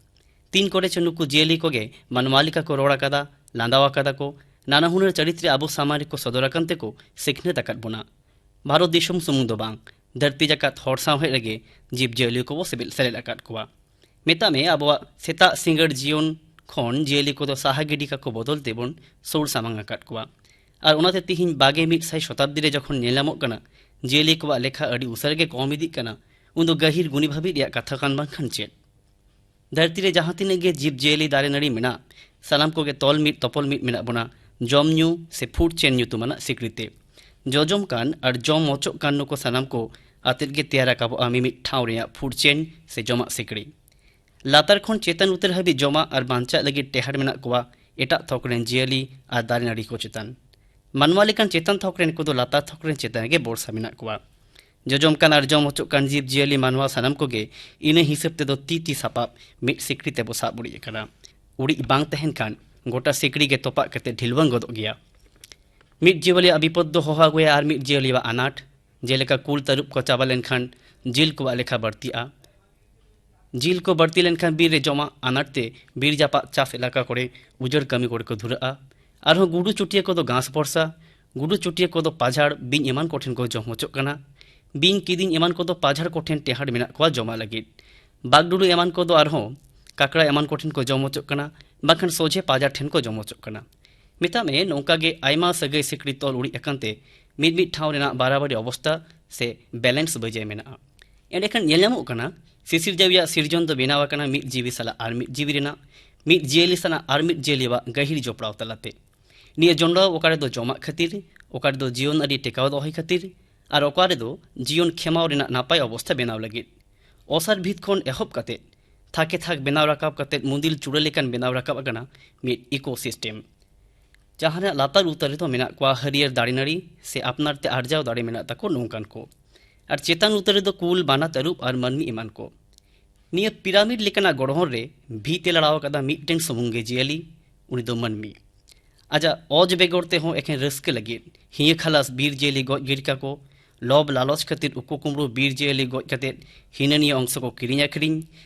ᱛᱤᱱ ᱠᱚᱨᱮ ᱪᱚ ᱱᱩᱠᱩ ᱡᱤᱭᱟᱹᱞᱤ ᱠᱚᱜᱮ ᱢᱟᱱᱣᱟ ᱞᱮᱠᱟ ᱠᱚ ᱨᱚᱲ ᱟᱠᱟᱫᱟ, ᱞᱟᱸᱫᱟᱣ ᱟᱠᱟᱫᱟ ᱠᱚ, ᱱᱟᱱᱟ ᱦᱩᱱᱟᱹᱨ ᱪᱟᱹᱨᱤᱛ ᱨᱮ ᱟᱵᱚ ᱥᱟᱢᱟᱝ ᱨᱮᱠᱚ ᱥᱚᱫᱚᱨ ᱟᱠᱟᱱ ᱛᱮᱠᱚ ᱥᱤᱠᱷᱱᱟᱹᱛ ᱟᱠᱟᱫ ᱵᱚᱱᱟ᱾ ᱵᱷᱟᱨᱚᱛ ᱫᱤᱥᱚᱢ ᱥᱩᱢᱩᱝ ᱫᱚ ᱵᱟᱝ, ᱫᱷᱟᱹᱨᱛᱤ ᱡᱟᱠᱟᱛ ᱦᱚᱲ ᱥᱟᱶᱦᱮᱫ ᱨᱮᱜᱮ ᱡᱤᱵᱽ ᱡᱤᱭᱟᱹᱞᱤ ᱠᱚᱵᱚ ᱥᱮᱵᱮᱞ ᱥᱮᱞᱮᱫ ᱟᱠᱟᱫ ᱠᱚᱣᱟ᱾ ᱢᱮᱛᱟᱜ ᱢᱮ, ᱟᱵᱚᱣᱟᱜ ᱥᱮᱛᱟᱜ ᱥᱤᱸᱜᱟᱹᱲ ᱡᱤᱭᱚᱱ ᱠᱷᱚᱱ ᱡᱤᱭᱟᱹᱞᱤ ᱠᱚᱫᱚ ᱥᱟᱦᱟ ᱜᱤᱰᱤ ᱠᱟᱠᱚ ᱵᱚᱫᱚᱞ ᱛᱮᱵᱚᱱ ᱥᱩᱨ ᱥᱟᱢᱟᱝ ᱟᱠᱟᱫ ᱠᱚᱣᱟ᱾ ᱟᱨ ᱚᱱᱟᱛᱮ ᱛᱤᱦᱤᱧ ᱵᱟᱜᱮ ᱢᱤᱫ ᱥᱟᱭ ᱥᱚᱛᱟᱵᱫᱤ ᱨᱮ ᱡᱚᱠᱷᱚᱱ ᱧᱮᱞ ᱧᱟᱢᱚᱜ ᱠᱟᱱᱟ, ᱡᱤᱭᱟᱹᱞᱤ ᱠᱚᱣᱟᱜ ᱞᱮᱠᱷᱟ ᱟᱹᱰᱤ ᱩᱥᱟᱹᱨᱟ ᱜᱮ ᱠᱚᱢ ᱤᱫᱤᱜ ᱠᱟᱱᱟ, ᱩᱱᱫᱚ ᱜᱟᱹᱦᱤᱨ ᱜᱩᱱᱤ ᱵᱷᱟᱹᱵᱤ ᱨᱮᱭᱟᱜ ᱠᱟᱛᱷᱟ ᱠᱟᱱ ᱵᱟᱝᱠᱷᱟᱱ ᱪᱮᱫ? ᱫᱷᱟᱹᱨᱛᱤ ᱨᱮ ᱡᱟᱦᱟᱸ ᱛᱤᱱᱟᱹᱜ ᱜᱮ ᱡᱤᱵᱽ ᱡᱤᱭᱟᱹᱞᱤ, ᱫᱟᱨᱮ ᱱᱟᱹᱲᱤ ᱢᱮᱱᱟᱜ, ᱥᱟᱱᱟᱢ ᱠᱚᱜᱮ ᱛᱚᱞ ᱢᱤᱫ ᱛᱚᱯᱚᱞ ᱢᱤᱫ ᱢᱮᱱᱟᱜ ᱵᱚᱱᱟ ᱡᱚᱢ ᱧᱩ ᱥᱮ ᱯᱷᱩᱰ ᱪᱮᱱ ᱧᱩᱛᱩᱢᱟᱱᱟᱜ ᱥᱤᱠᱲᱤ ᱛᱮ᱾ ᱡᱚᱡᱚᱢ ᱠᱟᱱ ᱟᱨ ᱡᱚᱢ ᱢᱚᱪᱚᱜ ᱠᱟᱱ ᱱᱩᱠᱩ ᱥᱟᱱᱟᱢ ᱠᱚ ᱟᱛᱮᱫ ᱜᱮ ᱛᱮᱭᱟᱨ ᱨᱟᱠᱟᱵᱚᱜᱼᱟ ᱢᱤᱢᱤᱫ ᱴᱷᱟᱶ ᱨᱮᱭᱟᱜ ᱯᱷᱩᱰ ᱪᱮᱱ ᱥᱮ ᱡᱚᱢᱟᱜ ᱥᱤᱠᱲᱤ᱾ ᱞᱟᱛᱟᱨ ᱠᱷᱚᱱ ᱪᱮᱛᱟᱱ ᱩᱛᱟᱹᱨ ᱦᱟᱹᱵᱤᱡ ᱡᱚᱢᱟᱜ ᱟᱨ ᱵᱟᱧᱪᱟᱜ ᱞᱟᱹᱜᱤᱫ ᱴᱮᱦᱟᱰ ᱢᱮᱱᱟᱜ ᱠᱚᱣᱟ ᱮᱴᱟᱜ ᱛᱷᱚᱠ ᱨᱮᱱ ᱡᱤᱭᱟᱹᱞᱤ ᱟᱨ ᱫᱟᱨᱮ ᱱᱟᱹᱲᱤ ᱠᱚ ᱪᱮᱛᱟᱱ᱾ ᱢᱟᱱᱣᱟ ᱞᱮᱠᱟᱱ ᱪᱮᱛᱟᱱ ᱛᱷᱚᱠ ᱨᱮᱱ ᱠᱚᱫᱚ ᱞᱟᱛᱟᱨ ᱛᱷᱚᱠ ᱨᱮᱱ ᱪᱮᱛᱟᱱ ᱨᱮᱜᱮ ᱵᱚᱨᱥᱟ ᱢᱮᱱᱟᱜ ᱠᱚᱣᱟ᱾ ᱡᱚᱡᱚᱢ ᱠᱟᱱ ᱟᱨ ᱡᱚᱢ ᱦᱚᱪᱚᱜ ᱠᱟᱱ ᱡᱤᱵᱽ ᱡᱤᱭᱟᱹᱞᱤ ᱢᱟᱱᱣᱟ ᱥᱟᱱᱟᱢ ᱠᱚᱜᱮ ᱤᱱᱟᱹ ᱦᱤᱥᱟᱹᱵ ᱛᱮᱫᱚ ᱛᱤ ᱛᱤ ᱥᱟᱯᱟᱵ ᱢᱤᱫ ᱥᱤᱠᱲᱤ ᱛᱮᱵᱚ ᱥᱟᱵ ᱩᱨᱤᱡ ᱟᱠᱟᱱᱟ᱾ ᱩᱨᱤᱡ ᱵᱟᱝ ᱛᱟᱦᱮᱱ ᱠᱷᱟᱱ ᱜᱚᱴᱟ ᱥᱤᱠᱲᱤ ᱜᱮ ᱛᱚᱯᱟᱜ ᱠᱟᱛᱮ ᱰᱷᱤᱞᱣᱟᱹᱝ ᱜᱚᱫᱚᱜ ᱜᱮᱭᱟ᱾ ᱢᱤᱫ ᱡᱤᱭᱟᱹᱞᱤᱭᱟᱜ ᱵᱤᱯᱚᱫ ᱫᱚ ᱦᱚᱦᱚ ᱟᱹᱜᱩᱭᱟ ᱟᱨ ᱢᱤᱫ ᱡᱤᱭᱟᱹᱞᱤᱭᱟᱜ ᱟᱱᱟᱴ, ᱡᱮᱞᱮᱠᱟ ᱠᱩᱞ ᱛᱟᱹᱨᱩᱵ ᱠᱚ ᱪᱟᱵᱟ ᱞᱮᱱᱠᱷᱟᱱ ᱡᱤᱞ ᱠᱚᱣᱟᱜ ᱞᱮᱠᱷᱟ ᱵᱟᱹᱲᱛᱤᱜᱼᱟ᱾ ᱡᱤᱞ ᱠᱚ ᱵᱟᱹᱲᱛᱤ ᱞᱮᱱᱠᱷᱟᱱ ᱵᱤᱨ ᱨᱮ ᱡᱚᱢᱟᱜ ᱟᱱᱟᱴ ᱛᱮ ᱵᱤᱨ ᱡᱟᱯᱟᱜ ᱪᱟᱥ ᱮᱞᱟᱠᱟ ᱠᱚᱨᱮ ᱩᱡᱟᱹᱲ ᱠᱟᱹᱢᱤ ᱠᱚᱨᱮ ᱠᱚ ᱫᱷᱩᱨᱟᱹᱜᱼᱟ᱾ ᱟᱨᱦᱚᱸ ᱜᱩᱰᱩ ᱪᱩᱴᱤᱭᱟᱹ ᱠᱚᱫᱚ ᱜᱷᱟᱥ ᱵᱷᱚᱨᱥᱟ, ᱜᱩᱰᱩ ᱪᱩᱴᱤᱭᱟᱹ ᱠᱚᱫᱚ ᱯᱟᱡᱷᱟᱲ, ᱵᱤᱧ ᱮᱢᱟᱱ ᱠᱚᱴᱷᱮᱱ ᱠᱚ ᱡᱚᱢ ᱦᱚᱪᱚᱜ ᱠᱟᱱᱟ᱾ ᱵᱤᱧ, ᱠᱤᱫᱤᱧ ᱮᱢᱟᱱ ᱠᱚᱫᱚ ᱯᱟᱡᱷᱟᱲ ᱠᱚᱴᱷᱮᱱ ᱴᱮᱦᱟᱸᱰ ᱢᱮᱱᱟᱜ ᱠᱚᱣᱟ ᱡᱚᱢᱟᱜ ᱞᱟᱹᱜᱤᱫ᱾ ᱵᱟᱜᱰᱩᱰᱩ ᱮᱢᱟᱱ ᱠᱚᱫᱚ ᱟᱨᱦᱚᱸ ᱠᱟᱠᱲᱟ ᱮᱢᱟᱱ ᱠᱚᱴᱷᱮᱱ ᱠᱚ ᱡᱚᱢ ᱦᱚᱪᱚᱜ ᱠᱟᱱᱟ, ᱵᱟᱝᱠᱷᱟᱱ ᱥᱚᱡᱷᱮ ᱯᱟᱡᱷᱟᱲ ᱴᱷᱮᱱ ᱠᱚ ᱡᱚᱢ ᱦᱚᱪᱚᱜ ᱠᱟᱱᱟ᱾ ᱢᱮᱛᱟᱜ ᱢᱮ, ᱱᱚᱝᱠᱟ ᱜᱮ ᱟᱭᱢᱟ ᱥᱟᱹᱜᱟᱹᱭ ᱥᱤᱠᱲᱤ ᱛᱚᱞ ᱩᱨᱤᱡ ᱟᱠᱟᱱ ᱛᱮ ᱢᱤᱫ ᱢᱤᱫ ᱴᱷᱟᱶ ᱨᱮᱱᱟᱜ ᱵᱟᱨᱟᱵᱟᱨᱤ ᱚᱵᱚᱥᱛᱟ ᱥᱮ ᱵᱮᱞᱮᱱᱥ ᱵᱟᱹᱡᱟᱹᱭ ᱢᱮᱱᱟᱜᱼᱟ᱾ ᱮᱸᱰᱮᱠᱷᱟᱱ ᱧᱮᱞ ᱧᱟᱢᱚᱜ ᱠᱟᱱᱟ, ᱥᱤᱥᱤᱨᱡᱟᱹᱣᱤᱭᱟᱜ ᱥᱤᱨᱡᱚᱱ ᱫᱚ ᱵᱮᱱᱟᱣ ᱟᱠᱟᱱᱟ ᱢᱤᱫ ᱡᱤᱣᱤ ᱥᱟᱞᱟᱜ ᱟᱨ ᱢᱤᱫ ᱡᱤᱣᱤ ᱨᱮᱱᱟᱜ, ᱢᱤᱫ ᱡᱤᱭᱟᱹᱞᱤ ᱥᱟᱞᱟᱜ ᱟᱨ ᱢᱤᱫ ᱡᱤᱭᱟᱹᱞᱤᱭᱟᱜ ᱜᱟᱹᱦᱤᱨ ᱡᱚᱯᱲᱟᱣ ᱛᱟᱞᱟᱛᱮ᱾ ᱱᱤᱭᱟᱹ ᱡᱚᱱᱰᱨᱟᱣ ᱚᱠᱟ ᱨᱮᱫᱚ ᱡᱚᱢᱟᱜ ᱠᱷᱟᱹᱛᱤᱨ, ᱚᱠᱟ ᱨᱮᱫᱚ ᱡᱤᱭᱚᱱ ᱟᱹᱨᱤ ᱴᱮᱠᱟᱣ ᱫᱚᱦᱚᱭ ᱠᱷᱟᱹᱛᱤᱨ ᱟᱨ ᱚᱠᱟ ᱨᱮᱫᱚ ᱡᱤᱭᱚᱱ ᱠᱷᱮᱢᱟᱣ ᱨᱮᱱᱟᱜ ᱱᱟᱯᱟᱭ ᱚᱵᱚᱥᱛᱷᱟ ᱵᱮᱱᱟᱣ ᱞᱟᱹᱜᱤᱫ᱾ ᱚᱥᱟᱨ ᱵᱷᱤᱛ ᱠᱷᱚᱱ ᱮᱦᱚᱵ ᱠᱟᱛᱮ ᱛᱷᱟᱠᱮ ᱛᱷᱟᱠ ᱵᱮᱱᱟᱣ ᱨᱟᱠᱟᱵ ᱠᱟᱛᱮ ᱢᱩᱫᱤᱞ ᱪᱩᱲᱟᱹ ᱞᱮᱠᱟᱱ ᱵᱮᱱᱟᱣ ᱨᱟᱠᱟᱵ ᱟᱠᱟᱱᱟ ᱢᱤᱫ ᱤᱠᱳ ᱥᱤᱥᱴᱮᱢ, ᱡᱟᱦᱟᱸ ᱨᱮᱱᱟᱜ ᱞᱟᱛᱟᱨ ᱩᱛᱟᱹᱨ ᱨᱮᱫᱚ ᱢᱮᱱᱟᱜ ᱠᱚᱣᱟ ᱦᱟᱹᱨᱭᱟᱹᱲ ᱫᱟᱨᱮ ᱱᱟᱹᱲᱤ ᱥᱮ ᱟᱯᱱᱟᱨ ᱛᱮ ᱟᱨᱡᱟᱣ ᱫᱟᱲᱮ ᱢᱮᱱᱟᱜ ᱛᱟᱠᱚ ᱱᱚᱝᱠᱟᱱ ᱠᱚ, ᱟᱨ ᱪᱮᱛᱟᱱ ᱩᱛᱟᱹᱨ ᱨᱮᱫᱚ ᱠᱩᱞ, ᱵᱟᱱᱟ, ᱛᱟᱹᱨᱩᱵ ᱟᱨ ᱢᱟᱹᱱᱢᱤ ᱮᱢᱟᱱ ᱠᱚ᱾ ᱱᱤᱭᱟᱹ ᱯᱤᱨᱟᱢᱤᱰ ᱞᱮᱠᱟᱱᱟᱜ ᱜᱚᱲᱦᱚᱱ ᱨᱮ ᱵᱷᱤᱛ ᱮ ᱞᱟᱲᱟᱣ ᱟᱠᱟᱫᱟ ᱢᱤᱫᱴᱮᱱ ᱥᱩᱢᱩᱝ ᱜᱮ ᱡᱤᱭᱟᱹᱞᱤ, ᱩᱱᱤ ᱫᱚ ᱢᱟᱹᱱᱢᱤ᱾ ᱟᱡᱟᱜ ᱚᱡᱽ ᱵᱮᱜᱚᱨ ᱛᱮᱦᱚᱸ ᱮᱠᱷᱮᱱ ᱨᱟᱹᱥᱠᱟᱹ ᱞᱟᱹᱜᱤᱫ ᱦᱤᱭᱟᱹ ᱠᱷᱟᱞᱟᱥ ᱵᱤᱨ ᱡᱤᱭᱟᱹᱞᱤ ᱜᱚᱡ ᱜᱤᱰᱤ ᱠᱟᱠᱚ, ᱞᱚᱵᱽ ᱞᱟᱞᱚᱪ ᱠᱷᱟᱹᱛᱤᱨ ᱩᱠᱩ ᱠᱩᱢᱵᱽᱲᱩ ᱵᱤᱨ ᱡᱤᱭᱟᱹᱞᱤ ᱜᱚᱡ ᱠᱟᱛᱮ ᱦᱤᱱᱟᱹ ᱱᱤᱭᱟᱹ ᱚᱝᱥᱚ ᱠᱚ ᱠᱤᱨᱤᱧ ᱟᱹᱠᱷᱨᱤᱧ,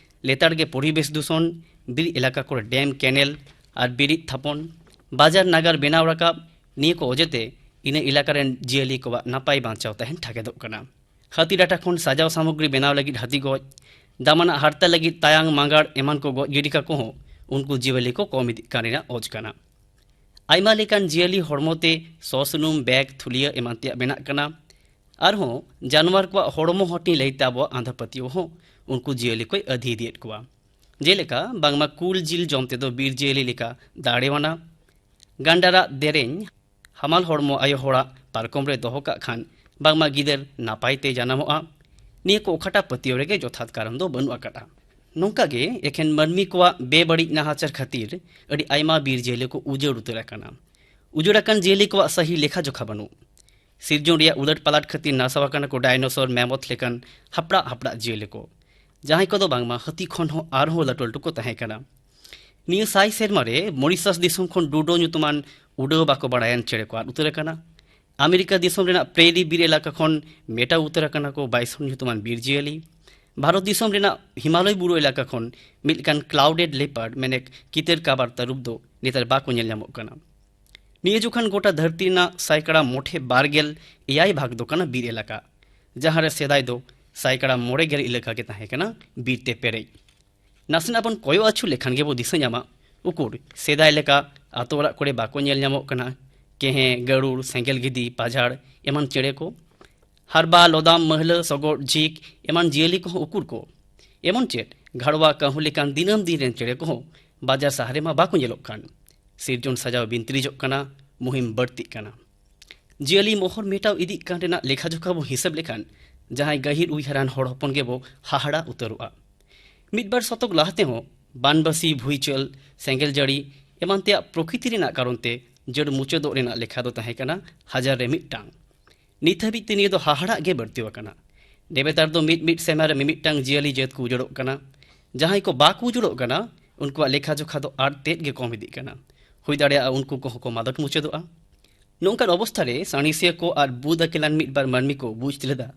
ᱞᱮᱛᱟᱲ ᱜᱮ ᱯᱚᱨᱤᱵᱮᱥ ᱫᱩᱥᱚᱱ, ᱵᱤᱨ ᱮᱞᱟᱠᱟ ᱠᱚᱨᱮ ᱰᱮᱢ, ᱠᱮᱱᱮᱞ ᱟᱨ ᱵᱤᱨᱤᱫ ᱛᱷᱟᱯᱚᱱ, ᱵᱟᱡᱟᱨ ᱱᱟᱜᱟᱨ ᱵᱮᱱᱟᱣ ᱨᱟᱠᱟᱵ, ᱱᱤᱭᱟᱹ ᱠᱚ ᱚᱡᱮᱛᱮ ᱤᱱᱟᱹ ᱮᱞᱟᱠᱟ ᱨᱮᱱ ᱡᱤᱭᱟᱹᱞᱤ ᱠᱚᱣᱟᱜ ᱱᱟᱯᱟᱭ ᱵᱟᱧᱪᱟᱣ ᱛᱟᱦᱮᱱ ᱴᱷᱟᱠᱮᱫᱚᱜ ᱠᱟᱱᱟ᱾ ᱦᱟᱹᱛᱤ ᱰᱟᱴᱟ ᱠᱷᱚᱱ ᱥᱟᱡᱟᱣ ᱥᱟᱢᱚᱜᱨᱤ ᱵᱮᱱᱟᱣ ᱞᱟᱹᱜᱤᱫ ᱦᱟᱹᱛᱤ ᱜᱚᱡ, ᱫᱟᱢᱟᱱᱟᱜ ᱦᱟᱨᱛᱟ ᱞᱟᱹᱜᱤᱫ ᱛᱟᱭᱟᱝ, ᱢᱟᱸᱜᱟᱲ ᱮᱢᱟᱱ ᱠᱚ ᱜᱚᱡ ᱜᱤᱰᱤ ᱠᱟᱠᱚ ᱦᱚᱸ ᱩᱱᱠᱩ ᱡᱤᱭᱟᱹᱞᱤ ᱠᱚ ᱠᱚᱢ ᱤᱫᱤᱜ ᱠᱟᱱ ᱨᱮᱱᱟᱜ ᱚᱡᱽ ᱠᱟᱱᱟ᱾ ᱟᱭᱢᱟ ᱞᱮᱠᱟᱱ ᱡᱤᱭᱟᱹᱞᱤ ᱦᱚᱲᱢᱚ ᱛᱮ ᱥᱚ ᱥᱩᱱᱩᱢ, ᱵᱮᱜᱽ, ᱛᱷᱩᱞᱤᱭᱟᱹ ᱮᱢᱟᱱ ᱛᱮᱭᱟᱜ ᱵᱮᱱᱟᱜ ᱠᱟᱱᱟ᱾ ᱟᱨᱦᱚᱸ ᱡᱟᱱᱣᱟᱨ ᱠᱚᱣᱟᱜ ᱦᱚᱲᱢᱚ ᱦᱟᱹᱴᱤᱧ ᱞᱟᱹᱭᱛᱮ ᱟᱵᱚᱣᱟᱜ ᱟᱸᱫᱷᱟ ᱯᱟᱹᱛᱭᱟᱹᱣ ᱦᱚᱸ ᱩᱱᱠᱩ ᱡᱤᱭᱟᱹᱞᱤ ᱠᱚᱭ ᱟᱹᱫᱷᱤ ᱤᱫᱤᱭᱮᱫ ᱠᱚᱣᱟ᱾ ᱡᱮᱞᱮᱠᱟ ᱵᱟᱝᱢᱟ ᱠᱩᱞ ᱡᱤᱞ ᱡᱚᱢ ᱛᱮᱫᱚ ᱵᱤᱨ ᱡᱤᱭᱟᱹᱞᱤ ᱞᱮᱠᱟ ᱫᱟᱲᱮᱣᱟᱱᱟ, ᱜᱟᱱᱰᱟᱨᱟᱜ ᱫᱮᱨᱮᱧ ᱦᱟᱢᱟᱞ ᱦᱚᱲᱢᱚ ᱟᱭᱳ ᱦᱚᱲᱟᱜ ᱯᱟᱨᱠᱚᱢ ᱨᱮ ᱫᱚᱦᱚ ᱠᱟᱜ ᱠᱷᱟᱱ ᱵᱟᱝᱢᱟ ᱜᱤᱫᱟᱹᱨ ᱱᱟᱯᱟᱭ ᱛᱮ ᱡᱟᱱᱟᱢᱚᱜᱼᱟ᱾ ᱱᱤᱭᱟᱹ ᱠᱚ ᱚᱠᱟᱴᱟᱜ ᱯᱟᱹᱛᱭᱟᱹᱣ ᱨᱮᱜᱮ ᱡᱚᱛᱷᱟᱛ ᱠᱟᱨᱚᱱ ᱫᱚ ᱵᱟᱹᱱᱩᱜ ᱟᱠᱟᱫᱼᱟ᱾ ᱱᱚᱝᱠᱟ ᱜᱮ ᱮᱠᱷᱮᱱ ᱢᱟᱹᱱᱢᱤ ᱠᱚᱣᱟᱜ ᱵᱮᱵᱟᱹᱲᱤᱡ ᱱᱟᱦᱟᱪᱟᱨ ᱠᱷᱟᱹᱛᱤᱨ ᱟᱹᱰᱤ ᱟᱭᱢᱟ ᱵᱤᱨ ᱡᱤᱭᱟᱹᱞᱤ ᱠᱚ ᱩᱡᱟᱹᱲ ᱩᱛᱟᱹᱨ ᱟᱠᱟᱱᱟ᱾ ᱩᱡᱟᱹᱲ ᱟᱠᱟᱱ ᱡᱤᱭᱟᱹᱞᱤ ᱠᱚᱣᱟᱜ ᱥᱟᱹᱦᱤ ᱞᱮᱠᱷᱟ ᱡᱚᱠᱷᱟ ᱵᱟᱹᱱᱩᱜ᱾ ᱥᱤᱨᱡᱚᱱ ᱨᱮᱭᱟᱜ ᱩᱞᱟᱹᱴ ᱯᱟᱞᱟᱴ ᱠᱷᱟᱹᱛᱤᱨ ᱱᱟᱥᱟᱣ ᱟᱠᱟᱱᱟ ᱠᱚ ᱰᱟᱭᱱᱳᱥᱚᱨ, ᱢᱮᱢᱚᱛᱷ ᱞᱮᱠᱟᱱ ᱦᱟᱯᱲᱟᱜ ᱦᱟᱯᱲᱟᱜ ᱡᱤᱭᱟᱹᱞᱤ ᱠᱚ, ᱡᱟᱦᱟᱸᱭ ᱠᱚᱫᱚ ᱵᱟᱝᱢᱟ ᱦᱟᱹᱛᱤ ᱠᱷᱚᱱ ᱦᱚᱸ ᱟᱨᱦᱚᱸ ᱞᱟᱹᱴᱩ ᱞᱟᱹᱴᱩ ᱠᱚ ᱛᱟᱦᱮᱸ ᱠᱟᱱᱟ᱾ ᱱᱤᱭᱟᱹ ᱥᱟᱭ ᱥᱮᱨᱢᱟ ᱨᱮ ᱢᱚᱨᱤᱥᱟᱥ ᱫᱤᱥᱚᱢ ᱠᱷᱚᱱ ᱰᱩᱰᱳ ᱧᱩᱛᱩᱢᱟᱱ ᱩᱰᱟᱹᱣ ᱵᱟᱠᱚ ᱵᱟᱲᱟᱭᱟᱱ ᱪᱮᱬᱮ ᱠᱚ ᱟᱫ ᱩᱛᱟᱹᱨ ᱟᱠᱟᱱᱟ᱾ ᱟᱢᱮᱨᱤᱠᱟ ᱫᱤᱥᱚᱢ ᱨᱮᱱᱟᱜ ᱯᱨᱮᱨᱤ ᱵᱤᱨ ᱮᱞᱟᱠᱟ ᱠᱷᱚᱱ ᱢᱮᱴᱟᱣ ᱩᱛᱟᱹᱨ ᱟᱠᱟᱱᱟ ᱠᱚ ᱵᱟᱭᱥᱚᱱ ᱧᱩᱛᱩᱢᱟᱱ ᱵᱤᱨ ᱡᱤᱭᱟᱹᱞᱤ᱾ ᱵᱷᱟᱨᱚᱛ ᱫᱤᱥᱚᱢ ᱨᱮᱱᱟᱜ ᱦᱤᱢᱟᱞᱚᱭ ᱵᱩᱨᱩ ᱮᱞᱟᱠᱟ ᱠᱷᱚᱱ ᱢᱤᱫ ᱞᱮᱠᱟᱱ ᱠᱞᱟᱣᱰᱮᱰ ᱞᱮᱯᱟᱨᱰ, ᱢᱮᱱᱮᱠ ᱠᱤᱛᱟᱹᱨ ᱠᱟᱵᱟᱨ ᱛᱟᱹᱨᱩᱵ ᱫᱚ ᱱᱮᱛᱟᱨ ᱵᱟᱠᱚ ᱧᱮᱞ ᱧᱟᱢᱚᱜ ᱠᱟᱱᱟ᱾ ᱱᱤᱭᱟᱹ ᱡᱚᱠᱷᱟᱱ ᱜᱚᱴᱟ ᱫᱷᱟᱹᱨᱛᱤ ᱨᱮᱱᱟᱜ ᱥᱟᱭᱠᱟᱲᱟ ᱢᱚᱴᱷᱮ ᱵᱟᱨ ᱜᱮᱞ ᱮᱭᱟᱭ ᱵᱷᱟᱜᱽ ᱫᱚ ᱠᱟᱱᱟ ᱵᱤᱨ ᱮᱞᱟᱠᱟ, ᱡᱟᱦᱟᱸ ᱨᱮ ᱥᱮᱫᱟᱭ ᱫᱚ ᱥᱟᱭᱠᱟᱲᱟ ᱢᱚᱬᱮ ᱜᱮᱞ ᱮᱞᱟᱠᱟ ᱜᱮ ᱛᱟᱦᱮᱸ ᱠᱟᱱᱟ ᱵᱤᱨ ᱛᱮ ᱯᱮᱨᱮᱡ᱾ ᱱᱟᱥᱮᱱᱟᱜ ᱵᱚᱱ ᱠᱚᱭᱚᱜ ᱟᱹᱪᱩᱨ ᱞᱮᱠᱷᱟᱱ ᱜᱮᱵᱚ ᱫᱤᱥᱟᱹ ᱧᱟᱢᱟ, ᱩᱠᱩᱨ ᱥᱮᱫᱟᱭ ᱞᱮᱠᱟ ᱟᱛᱳ ᱚᱲᱟᱜ ᱠᱚᱨᱮ ᱵᱟᱠᱚ ᱧᱮᱞ ᱧᱟᱢᱚᱜ ᱠᱟᱱᱟ᱾ ᱠᱮᱦᱮᱸ, ᱜᱟᱹᱲᱩᱲ, ᱥᱮᱸᱜᱮᱞ ᱜᱤᱫᱤ, ᱯᱟᱡᱷᱟᱲ ᱮᱢᱟᱱ ᱪᱮᱬᱮ ᱠᱚ᱾ ᱦᱟᱨᱵᱟ, ᱞᱚᱫᱟᱢ, ᱢᱟᱹᱦᱞᱟᱹ, ᱥᱚᱜᱚᱫ, ᱡᱷᱤᱠ ᱮᱢᱟᱱ ᱡᱤᱭᱟᱹᱞᱤ ᱠᱚᱦᱚᱸ ᱩᱠᱩᱨ ᱠᱚ? ᱮᱢᱚᱱ ᱪᱮᱫ ᱜᱷᱟᱲᱣᱟ, ᱠᱟᱹᱦᱩ ᱞᱮᱠᱟᱱ ᱫᱤᱱᱟᱹᱢ ᱫᱤᱱ ᱨᱮᱱ ᱪᱮᱬᱮ ᱠᱚᱦᱚᱸ ᱵᱟᱡᱟᱨ ᱥᱟᱦᱟᱨ ᱨᱮᱢᱟ ᱵᱟᱠᱚ ᱧᱮᱞᱚᱜ ᱠᱟᱱ᱾ ᱥᱤᱨᱡᱚᱱ ᱥᱟᱡᱟᱣ ᱵᱤᱱᱛᱨᱤᱡᱚᱜ ᱠᱟᱱᱟ, ᱢᱩᱦᱤᱢ ᱵᱟᱹᱲᱛᱤᱜ ᱠᱟᱱᱟ᱾ ᱡᱤᱭᱟᱹᱞᱤ ᱢᱚᱦᱚᱨ ᱢᱮᱴᱟᱣ ᱤᱫᱤᱜ ᱠᱟᱱ ᱨᱮᱱᱟᱜ ᱞᱮᱠᱷᱟ ᱡᱚᱠᱷᱟ ᱵᱚ ᱦᱤᱥᱟᱹᱵ ᱞᱮᱠᱷᱟᱱ, ᱡᱟᱦᱟᱸᱭ ᱜᱟᱹᱦᱤᱨ ᱩᱭᱦᱟᱹᱨᱟᱱ ᱦᱚᱲ ᱦᱚᱯᱚᱱ ᱜᱮᱵᱚ ᱦᱟᱦᱟᱲᱟ ᱩᱛᱟᱹᱨᱚᱜᱼᱟ᱾ ᱢᱤᱫ ᱵᱟᱨ ᱥᱚᱛᱚᱠ ᱞᱟᱦᱟ ᱛᱮᱦᱚᱸ ᱵᱟᱱᱵᱟᱥᱤ, ᱵᱷᱩᱭᱪᱟᱹᱞ, ᱥᱮᱸᱜᱮᱞ ᱡᱟᱹᱲᱤ ᱮᱢᱟᱱ ᱛᱮᱭᱟᱜ ᱯᱨᱚᱠᱨᱤᱛᱤ ᱨᱮᱱᱟᱜ ᱠᱟᱨᱚᱱ ᱛᱮ ᱡᱟᱹᱲ ᱢᱩᱪᱟᱹᱫᱚᱜ ᱨᱮᱱᱟᱜ ᱞᱮᱠᱷᱟ ᱫᱚ ᱛᱟᱦᱮᱸ ᱠᱟᱱᱟ ᱦᱟᱡᱟᱨ ᱨᱮ ᱢᱤᱫᱴᱟᱝ᱾ ᱱᱤᱛ ᱦᱟᱹᱵᱤᱡ ᱛᱮ ᱱᱤᱭᱟᱹ ᱫᱚ ᱦᱟᱦᱟᱲᱟᱜ ᱜᱮ ᱵᱟᱹᱲᱛᱤ ᱟᱠᱟᱱᱟ᱾ ᱱᱮᱵᱮᱛᱟᱨ ᱫᱚ ᱢᱤᱫ ᱢᱤᱫ ᱥᱮᱨᱢᱟ ᱨᱮ ᱢᱤᱢᱤᱫᱴᱟᱝ ᱡᱤᱭᱟᱹᱞᱤ ᱡᱟᱹᱛ ᱠᱚ ᱩᱡᱟᱹᱲᱚᱜ ᱠᱟᱱᱟ᱾ ᱡᱟᱦᱟᱸᱭ ᱠᱚ ᱵᱟᱠᱚ ᱩᱡᱟᱹᱲᱚᱜ ᱠᱟᱱᱟ, ᱩᱱᱠᱩᱣᱟᱜ ᱞᱮᱠᱷᱟ ᱡᱚᱠᱷᱟ ᱫᱚ ᱟᱨ ᱛᱮᱫ ᱜᱮ ᱠᱚᱢ ᱤᱫᱤᱜ ᱠᱟᱱᱟ᱾ ᱦᱩᱭ ᱫᱟᱲᱮᱭᱟᱜᱼᱟ ᱩᱱᱠᱩ ᱠᱚᱦᱚᱸ ᱠᱚ ᱢᱟᱫᱚᱠ ᱢᱩᱪᱟᱹᱫᱚᱜᱼᱟ᱾ ᱱᱚᱝᱠᱟᱱ ᱚᱵᱚᱥᱛᱷᱟ ᱨᱮ ᱥᱟᱬᱮᱥᱤᱭᱟᱹ ᱠᱚ ᱟᱨ ᱵᱩᱫ ᱟᱹᱠᱤᱞᱟᱱ ᱢᱤᱫ ᱵᱟᱨ ᱢᱟᱹᱱᱢᱤ ᱠᱚ ᱵᱩᱡᱽ ᱞᱮᱫᱟ,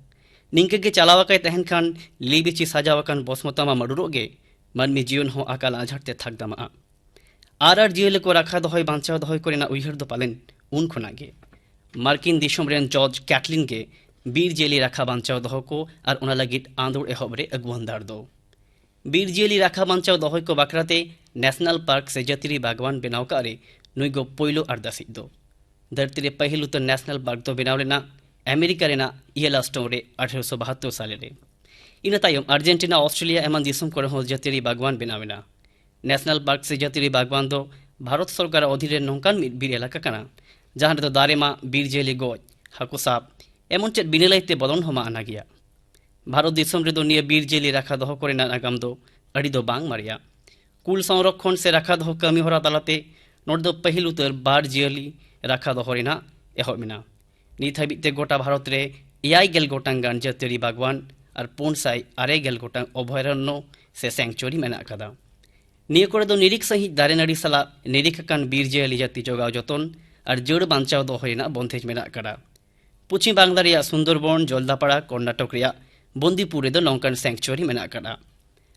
ᱱᱤᱝᱠᱟᱹ ᱜᱮ ᱪᱟᱞᱟᱣ ᱟᱠᱟᱭ ᱛᱟᱦᱮᱱ ᱠᱷᱟᱱ ᱞᱤᱵᱤᱪᱤ ᱥᱟᱡᱟᱣ ᱟᱠᱟᱱ ᱵᱚᱥᱢᱚᱛᱟ ᱢᱟ ᱢᱟᱹᱰᱩᱨᱚᱜ ᱜᱮ, ᱢᱟᱹᱱᱢᱤ ᱡᱤᱭᱚᱱ ᱦᱚᱸ ᱟᱠᱟᱞ ᱟᱡᱷᱟᱴ ᱛᱮ ᱛᱷᱟᱠ ᱫᱟᱢᱟᱜᱼᱟ᱾ ᱟᱨ ᱟᱨ ᱡᱤᱭᱟᱹᱞᱤ ᱠᱚ ᱨᱟᱠᱷᱟ ᱫᱚᱦᱚᱭ ᱵᱟᱧᱪᱟᱣ ᱫᱚᱦᱚᱭ ᱠᱚᱨᱮᱱᱟᱜ ᱩᱭᱦᱟᱹᱨ ᱫᱚ ᱯᱟᱞᱮᱱ ᱩᱱ ᱠᱷᱚᱱᱟᱜ ᱜᱮ᱾ ᱢᱟᱨᱠᱤᱱ ᱫᱤᱥᱚᱢ ᱨᱮᱱ ᱡᱚᱨᱡᱽ ᱠᱮᱴᱞᱤᱱ ᱜᱮ ᱵᱤᱨ ᱡᱤᱭᱟᱹᱞᱤ ᱨᱟᱠᱷᱟ ᱵᱟᱧᱪᱟᱣ ᱫᱚᱦᱚ ᱠᱚ ᱟᱨ ᱚᱱᱟ ᱞᱟᱹᱜᱤᱫ ᱟᱸᱫᱳᱲ ᱮᱦᱚᱵ ᱨᱮ ᱟᱹᱜᱩᱣᱟᱱ ᱫᱟᱲ ᱫᱚ᱾ ᱵᱤᱨ ᱡᱤᱭᱟᱹᱞᱤ ᱨᱟᱠᱷᱟ ᱵᱟᱧᱪᱟᱣ ᱫᱚᱦᱚᱭ ᱠᱚ ᱵᱟᱠᱷᱨᱟᱛᱮ ᱱᱮᱥᱱᱟᱞ ᱯᱟᱨᱠ ᱥᱮ ᱡᱟᱹᱛᱤᱭᱟᱹᱨᱤ ᱵᱟᱜᱽᱣᱟᱱ ᱵᱮᱱᱟᱣ ᱠᱟᱜ ᱨᱮ ᱱᱩᱭ ᱜᱚ ᱯᱳᱭᱞᱳ ᱟᱨᱫᱟᱥᱤᱡ ᱫᱚ᱾ ᱫᱷᱟᱹᱨᱛᱤ ᱨᱮ ᱯᱟᱹᱦᱤᱞ ᱩᱛᱟᱹᱨ ᱱᱮᱥᱱᱟᱞ ᱯᱟᱨᱠ ᱫᱚ ᱵᱮᱱᱟᱣ ᱞᱮᱱᱟ ᱟᱢᱮᱨᱤᱠᱟ ᱨᱮᱱᱟᱜ ᱤᱭᱮᱞᱳᱥᱴᱳᱱ ᱨᱮ ᱟᱴᱷᱨᱚᱥᱚ ᱵᱟᱦᱟᱛᱛᱳᱨ ᱥᱟᱞᱮ ᱨᱮ᱾ ᱤᱱᱟᱹ ᱛᱟᱭᱚᱢ ᱟᱨᱡᱮᱱᱴᱤᱱᱟ, ᱚᱥᱴᱨᱮᱞᱤᱭᱟ ᱮᱢᱟᱱ ᱫᱤᱥᱚᱢ ᱠᱚᱨᱮ ᱦᱚᱸ ᱡᱟᱹᱛᱤᱭᱟᱹᱨᱤ ᱵᱟᱜᱽᱣᱟᱱ ᱵᱮᱱᱟᱣ ᱮᱱᱟ᱾ ᱱᱮᱥᱱᱟᱞ ᱯᱟᱨᱠ ᱥᱮ ᱡᱟᱹᱛᱤᱭᱟᱹᱨᱤ ᱵᱟᱜᱽᱣᱟᱱ ᱫᱚ ᱵᱷᱟᱨᱚᱛ ᱥᱚᱨᱠᱟᱨᱟᱜ ᱚᱫᱷᱤᱱ ᱨᱮ ᱱᱚᱝᱠᱟᱱ ᱢᱤᱫ ᱵᱤᱨ ᱮᱞᱟᱠᱟ ᱠᱟᱱᱟ, ᱡᱟᱦᱟᱸ ᱨᱮᱫᱚ ᱫᱟᱨᱮ ᱢᱟᱜ, ᱵᱤᱨ ᱡᱤᱭᱟᱹᱞᱤ ᱜᱚᱡ, ᱦᱟᱹᱠᱩ ᱥᱟᱵ, ᱮᱢᱚᱱ ᱪᱮᱫ ᱵᱤᱱᱟᱹ ᱞᱟᱹᱭᱛᱮ ᱵᱚᱞᱚᱱ ᱦᱚᱸ ᱢᱟᱱᱟ ᱜᱮᱭᱟ᱾ ᱵᱷᱟᱨᱚᱛ ᱫᱤᱥᱚᱢ ᱨᱮᱫᱚ ᱱᱤᱭᱟᱹ ᱵᱤᱨ ᱡᱤᱭᱟᱹᱞᱤ ᱨᱟᱠᱷᱟ ᱫᱚᱦᱚ ᱠᱚᱨᱮᱱᱟᱜ ᱱᱟᱜᱟᱢ ᱫᱚ ᱟᱹᱰᱤ ᱫᱚ ᱵᱟᱝ ᱢᱟᱨᱮᱭᱟ᱾ ᱠᱩᱞ ᱥᱚᱝᱨᱚᱠᱷᱚᱱ ᱥᱮ ᱨᱟᱠᱷᱟ ᱫᱚᱦᱚ ᱠᱟᱹᱢᱤ ᱦᱚᱨᱟ ᱛᱟᱞᱟᱛᱮ ᱱᱚᱰᱮ ᱫᱚ ᱯᱟᱹᱦᱤᱞ ᱩᱛᱟᱹᱨ ᱵᱟᱨ ᱡᱤᱭᱟᱹᱞᱤ ᱨᱟᱠᱷᱟ ᱫᱚᱦᱚ ᱨᱮᱱᱟᱜ ᱮᱦᱚᱵ ᱮᱱᱟ᱾ ᱱᱤᱛ ᱦᱟᱹᱵᱤᱡ ᱛᱮ ᱜᱚᱴᱟ ᱵᱷᱟᱨᱚᱛ ᱨᱮ ᱮᱭᱟᱭ ᱜᱮᱞ ᱜᱚᱴᱟᱝ ᱜᱟᱱ ᱡᱟᱹᱛᱤᱭᱟᱹᱨᱤ ᱵᱟᱜᱽᱣᱟᱱ ᱟᱨ ᱯᱩᱱ ᱥᱟᱭ ᱟᱨᱮ ᱜᱮᱞ ᱜᱚᱴᱟᱝ ᱚᱵᱷᱚᱭᱟᱨᱚᱱᱱᱚ ᱥᱮ ᱥᱮᱝᱪᱩᱣᱟᱨᱤ ᱢᱮᱱᱟᱜ ᱟᱠᱟᱫᱟ᱾ ᱱᱤᱭᱟᱹ ᱠᱚᱨᱮ ᱫᱚ ᱱᱤᱨᱤᱠ ᱥᱟᱺᱦᱤᱡ ᱫᱟᱨᱮ ᱱᱟᱹᱲᱤ ᱥᱟᱞᱟᱜ ᱱᱤᱨᱤᱠ ᱟᱠᱟᱱ ᱵᱤᱨ ᱡᱤᱭᱟᱹᱞᱤ ᱡᱟᱹᱛᱤ ᱡᱚᱜᱟᱣ ᱡᱚᱛᱚᱱ ᱟᱨ ᱡᱟᱹᱲ ᱵᱟᱧᱪᱟᱣ ᱫᱚᱦᱚ ᱨᱮᱱᱟᱜ ᱵᱚᱱᱫᱮᱡ ᱢᱮᱱᱟᱜ ᱟᱠᱟᱫᱟ᱾ ᱯᱚᱪᱷᱤᱢ ᱵᱟᱝᱞᱟ ᱨᱮᱭᱟᱜ ᱥᱩᱱᱫᱚᱨᱵᱚᱱ, ᱡᱚᱞᱫᱟᱯᱟᱲᱟ, ᱠᱚᱨᱱᱟᱴᱚᱠ ᱨᱮᱭᱟᱜ ᱵᱚᱱᱫᱤᱯᱩᱨ ᱨᱮᱫᱚ ᱱᱚᱝᱠᱟᱱ ᱥᱮᱝᱪᱩᱣᱟᱨᱤ ᱢᱮᱱᱟᱜ ᱟᱠᱟᱫᱟ᱾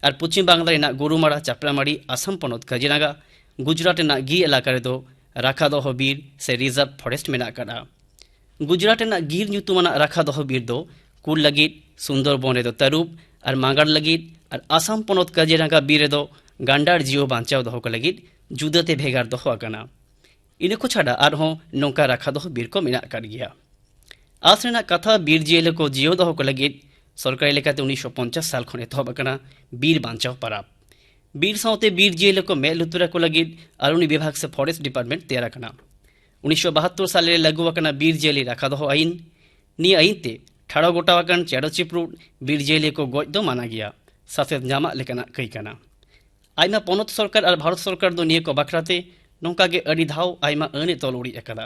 ᱟᱨ ᱯᱚᱪᱷᱤᱢ ᱵᱟᱝᱞᱟ ᱨᱮᱱᱟᱜ ᱜᱳᱨᱩᱢᱟᱲᱟ, ᱪᱟᱯᱲᱟᱢᱟᱲᱤ, ᱟᱥᱟᱢ ᱯᱚᱱᱚᱛ ᱠᱟᱡᱤᱨᱟᱸᱜᱟ, ᱜᱩᱡᱽᱨᱟᱴ ᱨᱮᱱᱟᱜ ᱜᱤᱨ ᱮᱞᱟᱠᱟ ᱨᱮᱫᱚ ᱨᱟᱠᱷᱟ ᱫᱚᱦᱚ ᱵᱤᱨ ᱥᱮ ᱨᱤᱡᱟᱨᱵᱷ ᱯᱷᱚᱨᱮᱥᱴ ᱢᱮᱱᱟᱜ ᱟᱠᱟᱫᱟ᱾ ᱜᱩᱡᱽᱨᱟᱴ ᱨᱮᱱᱟᱜ ᱜᱤᱨ ᱧᱩᱛᱩᱢᱟᱱᱟᱜ ᱨᱟᱠᱷᱟ ᱫᱚᱦᱚ ᱵᱤᱨ ᱫᱚ ᱠᱩᱞ ᱞᱟᱹᱜᱤᱫ, ᱥᱩᱱᱫᱚᱨᱵᱚᱱ ᱨᱮᱫᱚ ᱛᱟᱹᱨᱩᱵ ᱟᱨ ᱢᱟᱸᱜᱟᱲ ᱞᱟᱹᱜᱤᱫ, ᱟᱨ ᱟᱥᱟᱢ ᱯᱚᱱᱚᱛ ᱠᱟᱡᱤᱨᱟᱸᱜᱟ ᱵᱤᱨ ᱨᱮᱫᱚ ᱜᱟᱱᱰᱟᱨ ᱡᱤᱭᱟᱹ ᱵᱟᱧᱪᱟᱣ ᱫᱚᱦᱚ ᱠᱚ ᱞᱟᱹᱜᱤᱫ ᱡᱩᱫᱟᱹᱛᱮ ᱵᱷᱮᱜᱟᱨ ᱫᱚᱦᱚ ᱟᱠᱟᱱᱟ᱾ ᱤᱱᱟᱹ ᱠᱚ ᱪᱷᱟᱰᱟ ᱟᱨᱦᱚᱸ ᱱᱚᱝᱠᱟ ᱨᱟᱠᱷᱟ ᱫᱚᱦᱚ ᱵᱤᱨ ᱠᱚ ᱢᱮᱱᱟᱜ ᱟᱠᱟᱫ ᱜᱮᱭᱟ᱾ ᱟᱸᱥ ᱨᱮᱱᱟᱜ ᱠᱟᱛᱷᱟ, ᱵᱤᱨ ᱡᱤᱭᱟᱹᱞᱤ ᱠᱚ ᱡᱤᱭᱟᱹᱣ ᱫᱚᱦᱚ ᱠᱚ ᱞᱟᱹᱜᱤᱫ ᱥᱚᱨᱠᱟᱨᱤ ᱞᱮᱠᱟᱛᱮ ᱩᱱᱤᱥᱥᱚ ᱯᱚᱧᱪᱟᱥ ᱥᱟᱞ ᱠᱷᱚᱱ ᱮᱛᱚᱦᱚᱵ ᱟᱠᱟᱱᱟ ᱵᱤᱨ ᱵᱟᱧᱪᱟᱣ ᱯᱟᱨᱟᱵᱽ᱾ ᱵᱤᱨ ᱥᱟᱶᱛᱮ ᱵᱤᱨ ᱡᱤᱭᱟᱹᱞᱤ ᱠᱚ ᱢᱮᱫ ᱞᱩᱛᱩᱨ ᱟᱠᱚ ᱞᱟᱹᱜᱤᱫ ᱟᱨᱩᱱᱤ ᱵᱤᱵᱷᱟᱜᱽ ᱥᱮ ᱯᱷᱚᱨᱮᱥᱴ ᱰᱤᱯᱟᱨᱴᱢᱮᱱᱴ ᱛᱮᱭᱟᱨ ᱟᱠᱟᱱᱟ᱾ ᱩᱱᱤᱥᱥᱚ ᱵᱟᱦᱟᱛᱛᱳᱨ ᱥᱟᱞ ᱨᱮ ᱞᱟᱹᱜᱩ ᱟᱠᱟᱱᱟ ᱵᱤᱨ ᱡᱤᱭᱟᱹᱞᱤ ᱨᱟᱠᱷᱟ ᱫᱚᱦᱚ ᱟᱹᱭᱤᱱ᱾ ᱱᱤᱭᱟᱹ ᱟᱹᱭᱤᱱ ᱛᱮ ᱴᱷᱟᱲᱚ ᱜᱚᱴᱟ ᱟᱠᱟᱱ ᱪᱮᱬᱮ ᱪᱤᱯᱨᱩᱫ, ᱵᱤᱨ ᱡᱤᱭᱟᱹᱞᱤ ᱠᱚ ᱜᱚᱡ ᱫᱚ ᱢᱟᱱᱟ ᱜᱮᱭᱟ, ᱥᱟᱥᱮᱛ ᱧᱟᱢᱟᱜ ᱞᱮᱠᱟᱱᱟᱜ ᱠᱟᱹᱭ ᱠᱟᱱᱟ᱾ ᱟᱭᱢᱟ ᱯᱚᱱᱚᱛ ᱥᱚᱨᱠᱟᱨ ᱟᱨ ᱵᱷᱟᱨᱚᱛ ᱥᱚᱨᱠᱟᱨ ᱫᱚ ᱱᱤᱭᱟᱹ ᱠᱚ ᱵᱟᱠᱷᱨᱟ ᱛᱮ ᱱᱚᱝᱠᱟ ᱜᱮ ᱟᱹᱰᱤ ᱫᱷᱟᱣ ᱟᱭᱢᱟ ᱟᱹᱱ ᱮ ᱛᱚᱞ ᱩᱨᱤᱡ ᱟᱠᱟᱫᱟ,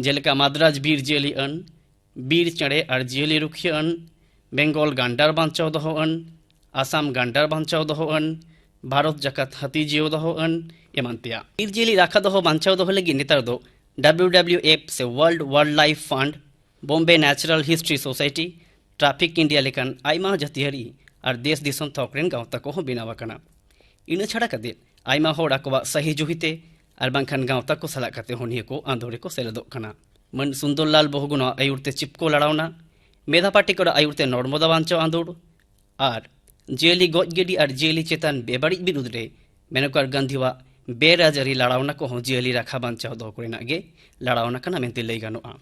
ᱡᱮᱞᱮᱠᱟ ᱢᱟᱫᱽᱨᱟᱡᱽ ᱵᱤᱨ ᱡᱤᱭᱟᱹᱞᱤ ᱟᱹᱱ, ᱵᱤᱨ ᱪᱮᱬᱮ ᱟᱨ ᱡᱤᱭᱟᱹᱞᱤ ᱨᱩᱠᱷᱤᱭᱟᱹ ᱟᱹᱱ, ᱵᱮᱝᱜᱚᱞ ᱜᱟᱱᱰᱟᱨ ᱵᱟᱧᱪᱟᱣ ᱫᱚᱦᱚ ᱟᱹᱱ, ᱟᱥᱟᱢ ᱜᱟᱱᱰᱟᱨ ᱵᱟᱧᱪᱟᱣ ᱫᱚᱦᱚ ᱟᱹᱱ, ᱵᱷᱟᱨᱚᱛ ᱡᱟᱠᱟᱛ ᱦᱟᱹᱛᱤ ᱡᱤᱭᱟᱹᱣ ᱫᱚᱦᱚ ᱟᱹᱱ, ᱮᱢᱟᱱ ᱛᱮᱭᱟᱜ᱾ ᱵᱤᱨ ᱡᱤᱭᱟᱹᱞᱤ ᱨᱟᱠᱷᱟ ᱫᱚᱦᱚ ᱵᱟᱧᱪᱟᱣ ᱫᱚᱦᱚ ᱞᱟᱹᱜᱤᱫ ᱱᱮᱛᱟᱨ ᱫᱚ ᱰᱟᱵᱞᱤᱭᱩ ᱰᱟᱵᱞᱤᱭᱩ ᱮᱯᱷ ᱥᱮ world wildlife fund, Bombay natural history society, traffic India ᱞᱮᱠᱟᱱ ᱟᱭᱢᱟ ᱡᱟᱹᱛᱤᱭᱟᱹᱨᱤ ᱟᱨ ᱫᱮᱥ ᱫᱤᱥᱚᱢ ᱛᱷᱚᱠ ᱨᱮᱱ ᱜᱟᱶᱛᱟ ᱠᱚᱦᱚᱸ ᱵᱮᱱᱟᱣ ᱟᱠᱟᱱᱟ᱾ ᱤᱱᱟᱹ ᱪᱷᱟᱰᱟ ᱠᱟᱛᱮ, ᱟᱭᱢᱟ ᱦᱚᱲ ᱟᱠᱚᱣᱟᱜ ᱥᱟᱹᱦᱤ ᱡᱩᱦᱤᱛᱮ ᱟᱨ ᱵᱟᱝᱠᱷᱟᱱ ᱜᱟᱶᱛᱟ ᱠᱚ ᱥᱟᱞᱟᱜ ᱠᱟᱛᱮ ᱦᱚᱸ ᱱᱤᱭᱟᱹ ᱠᱚ ᱟᱸᱫᱳᱲ ᱨᱮᱠᱚ ᱥᱮᱞᱮᱫᱚᱜ ᱠᱟᱱᱟ᱾ ᱢᱟᱹᱱ ᱥᱩᱱᱫᱚᱨᱞᱟᱞ ᱵᱚᱦᱜᱩᱱᱟᱜ ᱟᱹᱭᱩᱨ ᱛᱮ ᱪᱤᱯᱠᱳ ᱞᱟᱲᱟᱣᱱᱟ, ᱢᱮᱫᱷᱟ ᱯᱟᱴᱤᱠᱚᱨᱟᱜ ᱟᱹᱭᱩᱨ ᱛᱮ ᱱᱚᱨᱢᱚᱫᱟ ᱵᱟᱧᱪᱟᱣ ᱟᱸᱫᱳᱲ ᱟᱨ ᱡᱤᱭᱟᱹᱞᱤ ᱜᱚᱡ ᱜᱤᱰᱤ ᱟᱨ ᱡᱤᱭᱟᱹᱞᱤ ᱪᱮᱛᱟᱱ ᱵᱮᱵᱟᱹᱲᱤᱡ ᱵᱤᱨᱩᱫᱽ ᱨᱮ ᱢᱮᱱᱚᱠᱟᱨ ᱜᱟᱱᱫᱷᱤᱣᱟᱜ ᱵᱮᱨᱟᱡᱽᱟᱹᱨᱤ ᱞᱟᱲᱟᱣᱱᱟ ᱠᱚᱦᱚᱸ ᱡᱤᱭᱟᱹᱞᱤ ᱨᱟᱠᱷᱟ ᱵᱟᱧᱪᱟᱣ ᱫᱚᱦᱚ ᱠᱚᱨᱮᱱᱟᱜ ᱜᱮ ᱞᱟᱲᱟᱣᱱᱟ ᱠᱟᱱᱟ ᱢᱮᱱᱛᱮ ᱞᱟᱹᱭ ᱜᱟᱱᱚᱜᱼᱟ᱾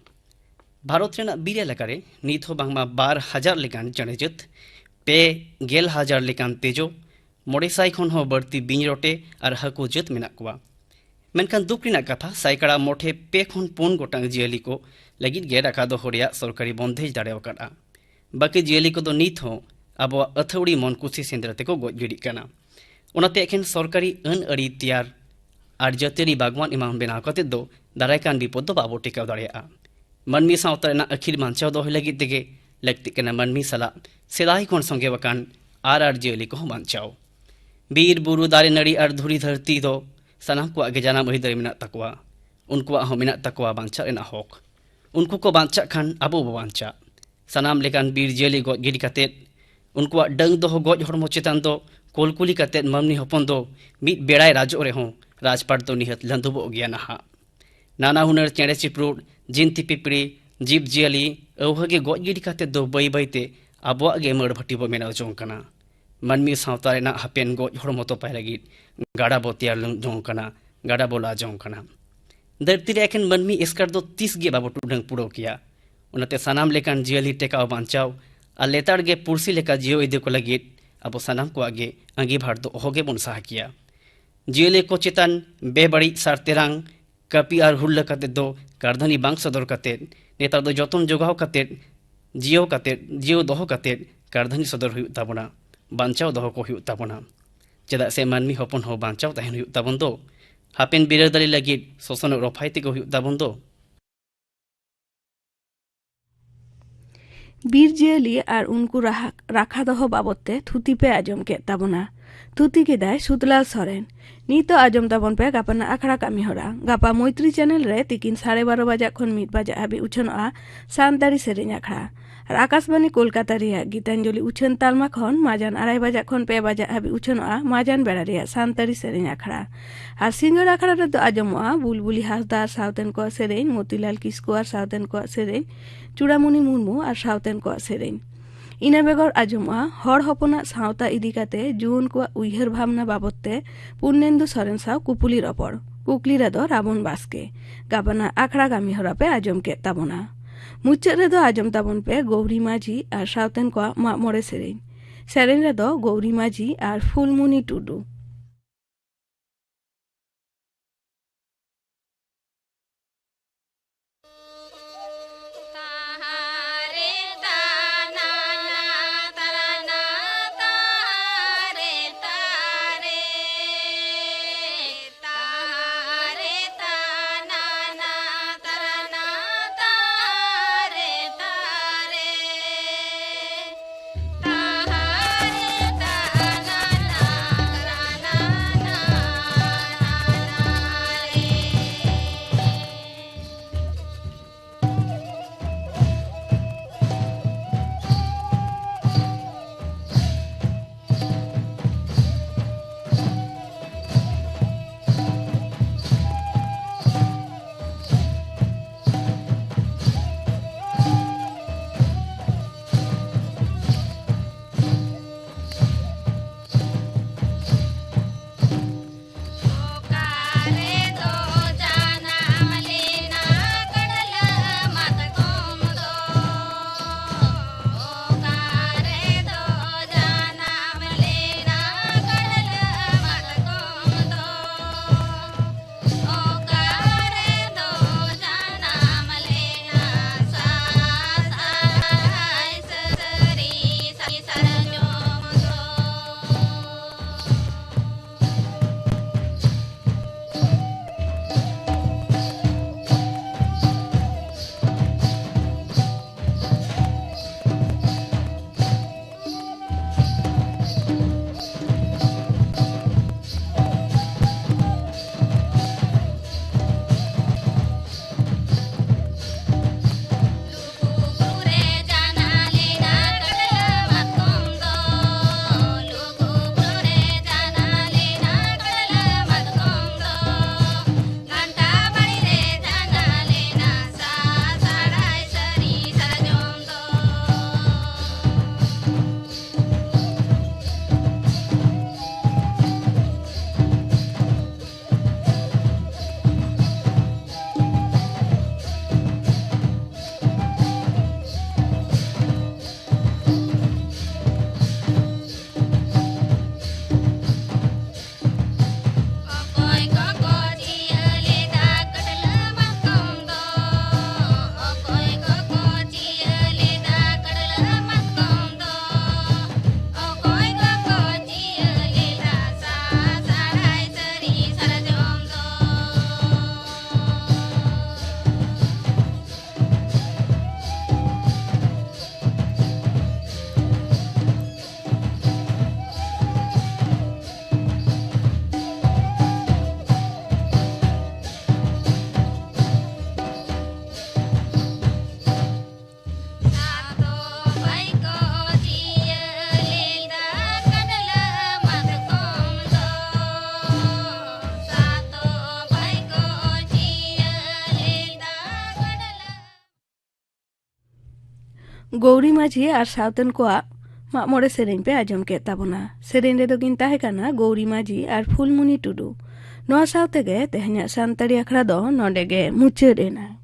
ᱵᱷᱟᱨᱚᱛ ᱨᱮᱱᱟᱜ ᱵᱤᱨ ᱮᱞᱟᱠᱟ ᱨᱮ ᱱᱤᱛ ᱦᱚᱸ ᱵᱟᱝᱢᱟ ᱵᱟᱨ ᱦᱟᱡᱟᱨ ᱞᱮᱠᱟᱱ ᱪᱮᱬᱮ ᱡᱟᱹᱛ, ᱯᱮ ᱜᱮᱞ ᱦᱟᱡᱟᱨ ᱞᱮᱠᱟᱱ ᱛᱮᱡᱳ, ᱢᱚᱬᱮ ᱥᱟᱭ ᱠᱷᱚᱱ ᱦᱚᱸ ᱵᱟᱹᱲᱛᱤ ᱵᱤᱧ ᱨᱚᱴᱮ ᱟᱨ ᱦᱟᱹᱠᱩ ᱡᱟᱹᱛ ᱢᱮᱱᱟᱜ ᱠᱚᱣᱟ᱾ ᱢᱮᱱᱠᱷᱟᱱ ᱫᱩᱠ ᱨᱮᱱᱟᱜ ᱠᱟᱛᱷᱟ, ᱥᱟᱭᱠᱟᱲᱟ ᱢᱚᱴᱷᱮ ᱯᱮ ᱠᱷᱚᱱ ᱯᱩᱱ ᱜᱚᱴᱟᱝ ᱡᱤᱭᱟᱹᱞᱤ ᱠᱚ ᱞᱟᱹᱜᱤᱫ ᱜᱮ ᱨᱟᱠᱷᱟ ᱫᱚᱦᱚ ᱨᱮᱭᱟᱜ ᱥᱚᱨᱠᱟᱨᱤ ᱵᱚᱱᱫᱮᱡᱽ ᱫᱟᱲᱮ ᱟᱠᱟᱫᱼᱟ᱾ ᱵᱟᱹᱠᱤ ᱡᱤᱭᱟᱹᱞᱤ ᱠᱚᱫᱚ ᱱᱤᱛ ᱦᱚᱸ ᱟᱵᱚᱣᱟᱜ ᱟᱹᱛᱷᱟᱹᱣᱲᱤ ᱢᱚᱱ ᱠᱩᱥᱤ ᱥᱮᱸᱫᱽᱨᱟ ᱛᱮᱠᱚ ᱜᱚᱡ ᱜᱤᱰᱤᱜ ᱠᱟᱱᱟ᱾ ᱚᱱᱟᱛᱮ ᱮᱠᱷᱮᱱ ᱥᱚᱨᱠᱟᱨᱤ ᱟᱹᱱ ᱟᱹᱨᱤ ᱛᱮᱭᱟᱨ ᱟᱨ ᱡᱟᱹᱛᱤᱭᱟᱹᱨᱤ ᱵᱟᱜᱽᱣᱟᱱ ᱮᱢᱟᱱ ᱵᱮᱱᱟᱣ ᱠᱟᱛᱮ ᱫᱚ ᱫᱟᱨᱟᱭ ᱠᱟᱱ ᱵᱤᱯᱚᱫ ᱫᱚ ᱵᱟᱵᱚ ᱴᱮᱠᱟᱣ ᱫᱟᱲᱮᱭᱟᱜᱼᱟ᱾ ᱢᱟᱹᱱᱢᱤ ᱥᱟᱶᱛᱟ ᱨᱮᱱᱟᱜ ᱟᱹᱠᱷᱤᱨ ᱵᱟᱧᱪᱟᱣ ᱫᱚᱦᱚᱭ ᱞᱟᱹᱜᱤᱫ ᱛᱮᱜᱮ ᱞᱟᱹᱠᱛᱤᱜ ᱠᱟᱱᱟ ᱢᱟᱹᱱᱢᱤ ᱥᱟᱞᱟᱜ ᱥᱮᱫᱟᱭ ᱠᱷᱚᱱ ᱥᱚᱸᱜᱮ ᱟᱠᱟᱱ ᱟᱨ ᱟᱨ ᱡᱤᱭᱟᱹᱞᱤ ᱠᱚᱦᱚᱸ ᱵᱟᱧᱪᱟᱣ᱾ ᱵᱤᱨ, ᱵᱩᱨᱩ, ᱫᱟᱨᱮ, ᱱᱟᱹᱲᱤ ᱟᱨ ᱫᱷᱩᱲᱤ ᱫᱷᱟᱹᱨᱛᱤ ᱫᱚ ᱥᱟᱱᱟᱢ ᱠᱚᱣᱟᱜ ᱜᱮ ᱡᱟᱱᱟᱢ ᱟᱹᱭᱫᱟᱹᱨ ᱢᱮᱱᱟᱜ ᱛᱟᱠᱚᱣᱟ᱾ ᱩᱱᱠᱩᱣᱟᱜ ᱦᱚᱸ ᱢᱮᱱᱟᱜ ᱛᱟᱠᱚᱣᱟ ᱵᱟᱧᱪᱟᱜ ᱨᱮᱱᱟᱜ ᱦᱚᱠ᱾ ᱩᱱᱠᱩ ᱠᱚ ᱵᱟᱧᱪᱟᱜ ᱠᱷᱟᱱ ᱟᱵᱚ ᱵᱚ ᱵᱟᱧᱪᱟᱜ᱾ ᱥᱟᱱᱟᱢ ᱞᱮᱠᱟᱱ ᱵᱤᱨ ᱡᱤᱭᱟᱹᱞᱤ ᱜᱚᱡ ᱜᱤᱰᱤ ᱠᱟᱛᱮᱫ, ᱩᱱᱠᱩᱣᱟᱜ ᱰᱟᱹᱝ ᱫᱚᱦᱚ ᱜᱚᱡ ᱦᱚᱲᱢᱚ ᱪᱮᱛᱟᱱ ᱫᱚ ᱠᱚᱞᱠᱩᱞᱤ ᱠᱟᱛᱮᱫ ᱢᱟᱹᱱᱢᱤ ᱦᱚᱯᱚᱱ ᱫᱚ ᱢᱤᱫ ᱵᱮᱲᱟᱭ ᱨᱟᱡᱚᱜ ᱨᱮᱦᱚᱸ ᱨᱟᱡᱽᱯᱟᱴ ᱫᱚ ᱱᱤᱦᱟᱹᱛ ᱞᱟᱸᱫᱩᱵᱚᱜ ᱜᱮᱭᱟ ᱱᱟᱦᱟᱜ᱾ ᱱᱟᱱᱟ ᱦᱩᱱᱟᱹᱨ ᱪᱮᱬᱮ ᱪᱤᱯᱨᱩᱫ, ᱡᱤᱱᱛᱤ ᱯᱤᱯᱤᱲᱤ, ᱡᱤᱵᱽ ᱡᱤᱭᱟᱹᱞᱤ ᱟᱹᱣᱦᱟᱹ ᱜᱮ ᱜᱚᱡ ᱜᱤᱰᱤ ᱠᱟᱛᱮᱫ ᱫᱚ ᱵᱟᱹᱭ ᱵᱟᱹᱭᱛᱮ ᱟᱵᱚᱣᱟᱜ ᱜᱮ ᱢᱟᱹᱲ ᱵᱷᱟᱹᱴᱤ ᱵᱚ ᱵᱮᱱᱟᱣ ᱡᱚᱝ ᱠᱟᱱᱟ᱾ ᱢᱟᱹᱱᱢᱤ ᱥᱟᱶᱛᱟ ᱨᱮᱱᱟᱜ ᱦᱟᱯᱮᱱ ᱜᱚᱡ ᱦᱚᱲᱢᱚ ᱛᱚᱯᱟᱭ ᱞᱟᱹᱜᱤᱫ ᱜᱟᱰᱟ ᱵᱚ ᱛᱮᱭᱟᱨ ᱡᱚᱝ ᱠᱟᱱᱟ, ᱜᱟᱰᱟ ᱵᱚ ᱞᱟ ᱡᱚᱝ ᱠᱟᱱᱟ᱾ ᱫᱷᱟᱹᱨᱛᱤ ᱨᱮ ᱮᱠᱷᱮᱱ ᱢᱟᱹᱱᱢᱤ ᱮᱥᱠᱟᱨ ᱫᱚ ᱛᱤᱥ ᱜᱮ ᱵᱟᱵᱚ ᱴᱩᱰᱟᱹᱝ ᱯᱩᱨᱟᱹᱣ ᱠᱮᱭᱟ᱾ ᱚᱱᱟᱛᱮ ᱥᱟᱱᱟᱢ ᱞᱮᱠᱟᱱ ᱡᱤᱭᱟᱹᱞᱤ ᱴᱮᱠᱟᱣ ᱵᱟᱧᱪᱟᱣ ᱟᱨ ᱞᱮᱛᱟᱲ ᱜᱮ ᱯᱩᱨᱥᱤ ᱞᱮᱠᱟ ᱡᱤᱭᱟᱹᱣ ᱤᱫᱤ ᱠᱚ ᱞᱟᱹᱜᱤᱫ ᱟᱵᱚ ᱥᱟᱱᱟᱢ ᱠᱚᱣᱟᱜ ᱜᱮ ᱟᱸᱜᱤᱵᱷᱟᱨ ᱫᱚ ᱚᱦᱚ ᱜᱮᱵᱚᱱ ᱥᱟᱦᱟ ᱠᱮᱭᱟ᱾ ᱡᱤᱭᱟᱹᱞᱤ ᱠᱚ ᱪᱮᱛᱟᱱ ᱵᱮᱵᱟᱹᱲᱤᱡ ᱥᱟᱨ ᱛᱮᱨᱟᱝ ᱠᱟᱹᱯᱤ ᱟᱨ ᱦᱩᱞᱞᱟᱹ ᱠᱟᱛᱮᱫ ᱫᱚ ᱠᱟᱨᱫᱷᱟᱹᱱᱤ ᱵᱟᱝ ᱥᱚᱫᱚᱨ ᱠᱟᱛᱮᱫ, ᱱᱮᱛᱟᱨ ᱫᱚ ᱡᱚᱛᱚᱱ ᱡᱚᱜᱟᱣ ᱠᱟᱛᱮᱫ, ᱡᱤᱭᱟᱹᱣ ᱠᱟᱛᱮᱫ, ᱡᱤᱭᱟᱹᱣ ᱫᱚᱦᱚ ᱠᱟᱛᱮᱫ ᱠᱟᱨᱫᱷᱟᱹᱱᱤ ᱥᱚᱫᱚᱨ ᱦᱩᱭᱩᱜ ᱛᱟᱵᱚᱱᱟ, ᱵᱟᱧᱪᱟᱣ ᱫᱚᱦᱚ ᱠᱚ ᱦᱩᱭᱩᱜ ᱛᱟᱵᱚᱱᱟ᱾ ᱪᱮᱫᱟᱜ ᱥᱮ ᱢᱟᱹᱱᱢᱤ ᱦᱚᱯᱚᱱ ᱦᱚᱸ ᱵᱟᱧᱪᱟᱣ ᱛᱟᱦᱮᱱ ᱦᱩᱭᱩᱜ ᱛᱟᱵᱚᱱ ᱫᱚ, ᱦᱟᱯᱮᱱ ᱵᱤᱨᱟᱹᱫᱟᱹᱞᱤ ᱞᱟᱹᱜᱤᱫ ᱥᱚᱥᱚᱱᱚᱜ ᱨᱚᱯᱷᱟᱭ ᱛᱮᱜᱮ ᱦᱩᱭᱩᱜ ᱛᱟᱵᱚᱱ ᱫᱚ᱾ ᱵᱤᱨ ᱡᱤᱭᱟᱹᱞᱤ ᱟᱨ ᱩᱱᱠᱩ ᱨᱟᱦᱟ-, ᱨᱟᱠᱷᱟ ᱫᱚᱦᱚ ᱵᱟᱵᱚᱫ ᱛᱮ ᱛᱷᱩᱛᱤ ᱯᱮ ᱟᱸᱡᱚᱢ ᱠᱮᱫ ᱛᱟᱵᱚᱱᱟ᱾ ᱛᱷᱩᱛᱤ ᱠᱮᱫᱟᱭ ᱥᱩᱫᱷᱞᱟᱞ ᱥᱚᱨᱮᱱ᱾ ᱱᱤᱛᱚᱜ ᱟᱸᱡᱚᱢ ᱛᱟᱵᱚᱱ ᱯᱮ ᱜᱟᱯᱟᱱᱟᱜ ᱟᱠᱷᱲᱟ ᱠᱟᱹᱢᱤ ᱦᱚᱨᱟ᱾ ᱜᱟᱯᱟ ᱢᱚᱭᱛᱨᱤ ᱪᱮᱱᱮᱞ ᱨᱮ ᱛᱤᱠᱤᱱ ᱥᱟᱲᱮ ᱵᱟᱨᱚ ᱵᱟᱡᱟᱜ ᱠᱷᱚᱱ ᱢᱤᱫ ᱵᱟᱡᱟᱜ ᱦᱟᱹᱵᱤᱡ ᱩᱪᱷᱟᱹᱱᱚᱜᱼᱟ ᱥᱟᱱᱛᱟᱲᱤ ᱥᱮᱨᱮᱧ ᱟᱠᱷᱲᱟ᱾ ᱟᱨ ᱟᱠᱟᱥᱵᱟᱱᱤ ᱠᱳᱞᱠᱟᱛᱟ ᱨᱮᱭᱟᱜ ᱜᱤᱛᱟᱧᱡᱚᱞᱤ ᱩᱪᱷᱟᱹᱱ ᱛᱟᱞᱢᱟ ᱠᱷᱚᱱ ᱢᱟᱡᱟᱱ ᱟᱲᱟᱭ ᱵᱟᱡᱟᱜ ᱠᱷᱚᱱ ᱯᱮ ᱵᱟᱡᱟᱜ ᱦᱟᱹᱵᱤᱡ ᱩᱪᱷᱟᱹᱱᱚᱜᱼᱟ ᱢᱟᱡᱟᱱ ᱵᱮᱲᱟ ᱨᱮᱭᱟᱜ ᱥᱟᱱᱛᱟᱲᱤ ᱥᱮᱨᱮᱧ ᱟᱠᱷᱲᱟ᱾ ᱟᱨ ᱥᱤᱸᱜᱟᱹᱲ ᱟᱠᱷᱲᱟ ᱨᱮᱫᱚ ᱟᱸᱡᱚᱢᱚᱜᱼᱟ ᱵᱩᱞᱵᱩᱞᱤ ᱦᱟᱸᱥᱫᱟ ᱟᱨ ᱥᱟᱶᱛᱮᱱ ᱠᱚᱣᱟᱜ ᱥᱮᱨᱮᱧ, ᱢᱚᱛᱤᱞᱟᱞ ᱠᱤᱥᱠᱩ ᱟᱨ ᱥᱟᱶᱛᱮᱱ ᱠᱚᱣᱟᱜ ᱥᱮᱨᱮᱧ, ᱪᱩᱲᱟᱢᱩᱱᱤ ᱢᱩᱨᱢᱩ ᱟᱨ ᱥᱟᱶᱛᱮᱱ ᱠᱚᱣᱟᱜ ᱥᱮᱨᱮᱧ᱾ ᱤᱱᱟᱹ ᱵᱮᱜᱚᱨ ᱟᱸᱡᱚᱢᱚᱜᱼᱟ ᱦᱚᱲ ᱦᱚᱯᱚᱱᱟᱜ ᱥᱟᱶᱛᱟ ᱤᱫᱤ ᱠᱟᱛᱮ ᱡᱩᱣᱟᱹᱱ ᱠᱚᱣᱟᱜ ᱩᱭᱦᱟᱹᱨ ᱵᱷᱟᱵᱽᱱᱟ ᱵᱟᱵᱚᱫ ᱛᱮ ᱯᱩᱨᱱᱮᱱᱫᱩ ᱥᱚᱨᱮᱱ ᱥᱟᱶ ᱠᱩᱯᱩᱞᱤ ᱨᱚᱯᱚᱲ᱾ ᱠᱩᱠᱞᱤ ᱨᱮᱫᱚ ᱨᱟᱵᱚᱱ ᱵᱟᱥᱠᱮ᱾ ᱜᱟᱯᱟᱱᱟᱜ ᱟᱠᱷᱲᱟ ᱠᱟᱹᱢᱤ ᱦᱚᱨᱟ ᱯᱮ ᱟᱸᱡᱚᱢ ᱠᱮᱫ ᱛᱟᱵᱚᱱᱟ᱾ ᱢᱩᱪᱟᱹᱫ ᱨᱮᱫᱚ ᱟᱸᱡᱚᱢ ᱛᱟᱵᱚᱱ ᱯᱮ ᱜᱳᱣᱨᱤ ᱢᱟᱹᱡᱷᱤ ᱟᱨ ᱥᱟᱶᱛᱮᱱ ᱠᱚᱣᱟᱜ ᱢᱟᱜ ᱢᱚᱬᱮ ᱥᱮᱨᱮᱧ᱾ ᱥᱮᱨᱮᱧ ᱨᱮᱫᱚ ᱜᱳᱣᱨᱤ ᱢᱟᱹᱡᱷᱤ ᱟᱨ ᱯᱷᱩᱞᱢᱩᱱᱤ ᱴᱩᱰᱩ᱾ ᱜᱳᱣᱨᱤ ᱢᱟᱹᱡᱷᱤ ᱟᱨ ᱥᱟᱶᱛᱮᱱ ᱠᱚᱣᱟᱜ ᱢᱟᱜ ᱢᱚᱬᱮ ᱥᱮᱨᱮᱧ ᱯᱮ ᱟᱸᱡᱚᱢ ᱠᱮᱫ ᱛᱟᱵᱚᱱᱟ᱾ ᱥᱮᱨᱮᱧ ᱨᱮᱫᱚ ᱠᱤᱱ ᱛᱟᱦᱮᱸ ᱠᱟᱱᱟ ᱜᱳᱣᱨᱤ ᱢᱟᱹᱡᱷᱤ ᱟᱨ ᱯᱷᱩᱞᱢᱩᱱᱤ ᱴᱩᱰᱩ᱾ ᱱᱚᱣᱟ ᱥᱟᱶ ᱛᱮᱜᱮ ᱛᱮᱦᱮᱧᱟᱜ ᱥᱟᱱᱛᱟᱲᱤ ᱟᱠᱷᱲᱟ ᱫᱚ ᱱᱚᱰᱮ ᱜᱮ ᱢᱩᱪᱟᱹᱫ ᱮᱱᱟ᱾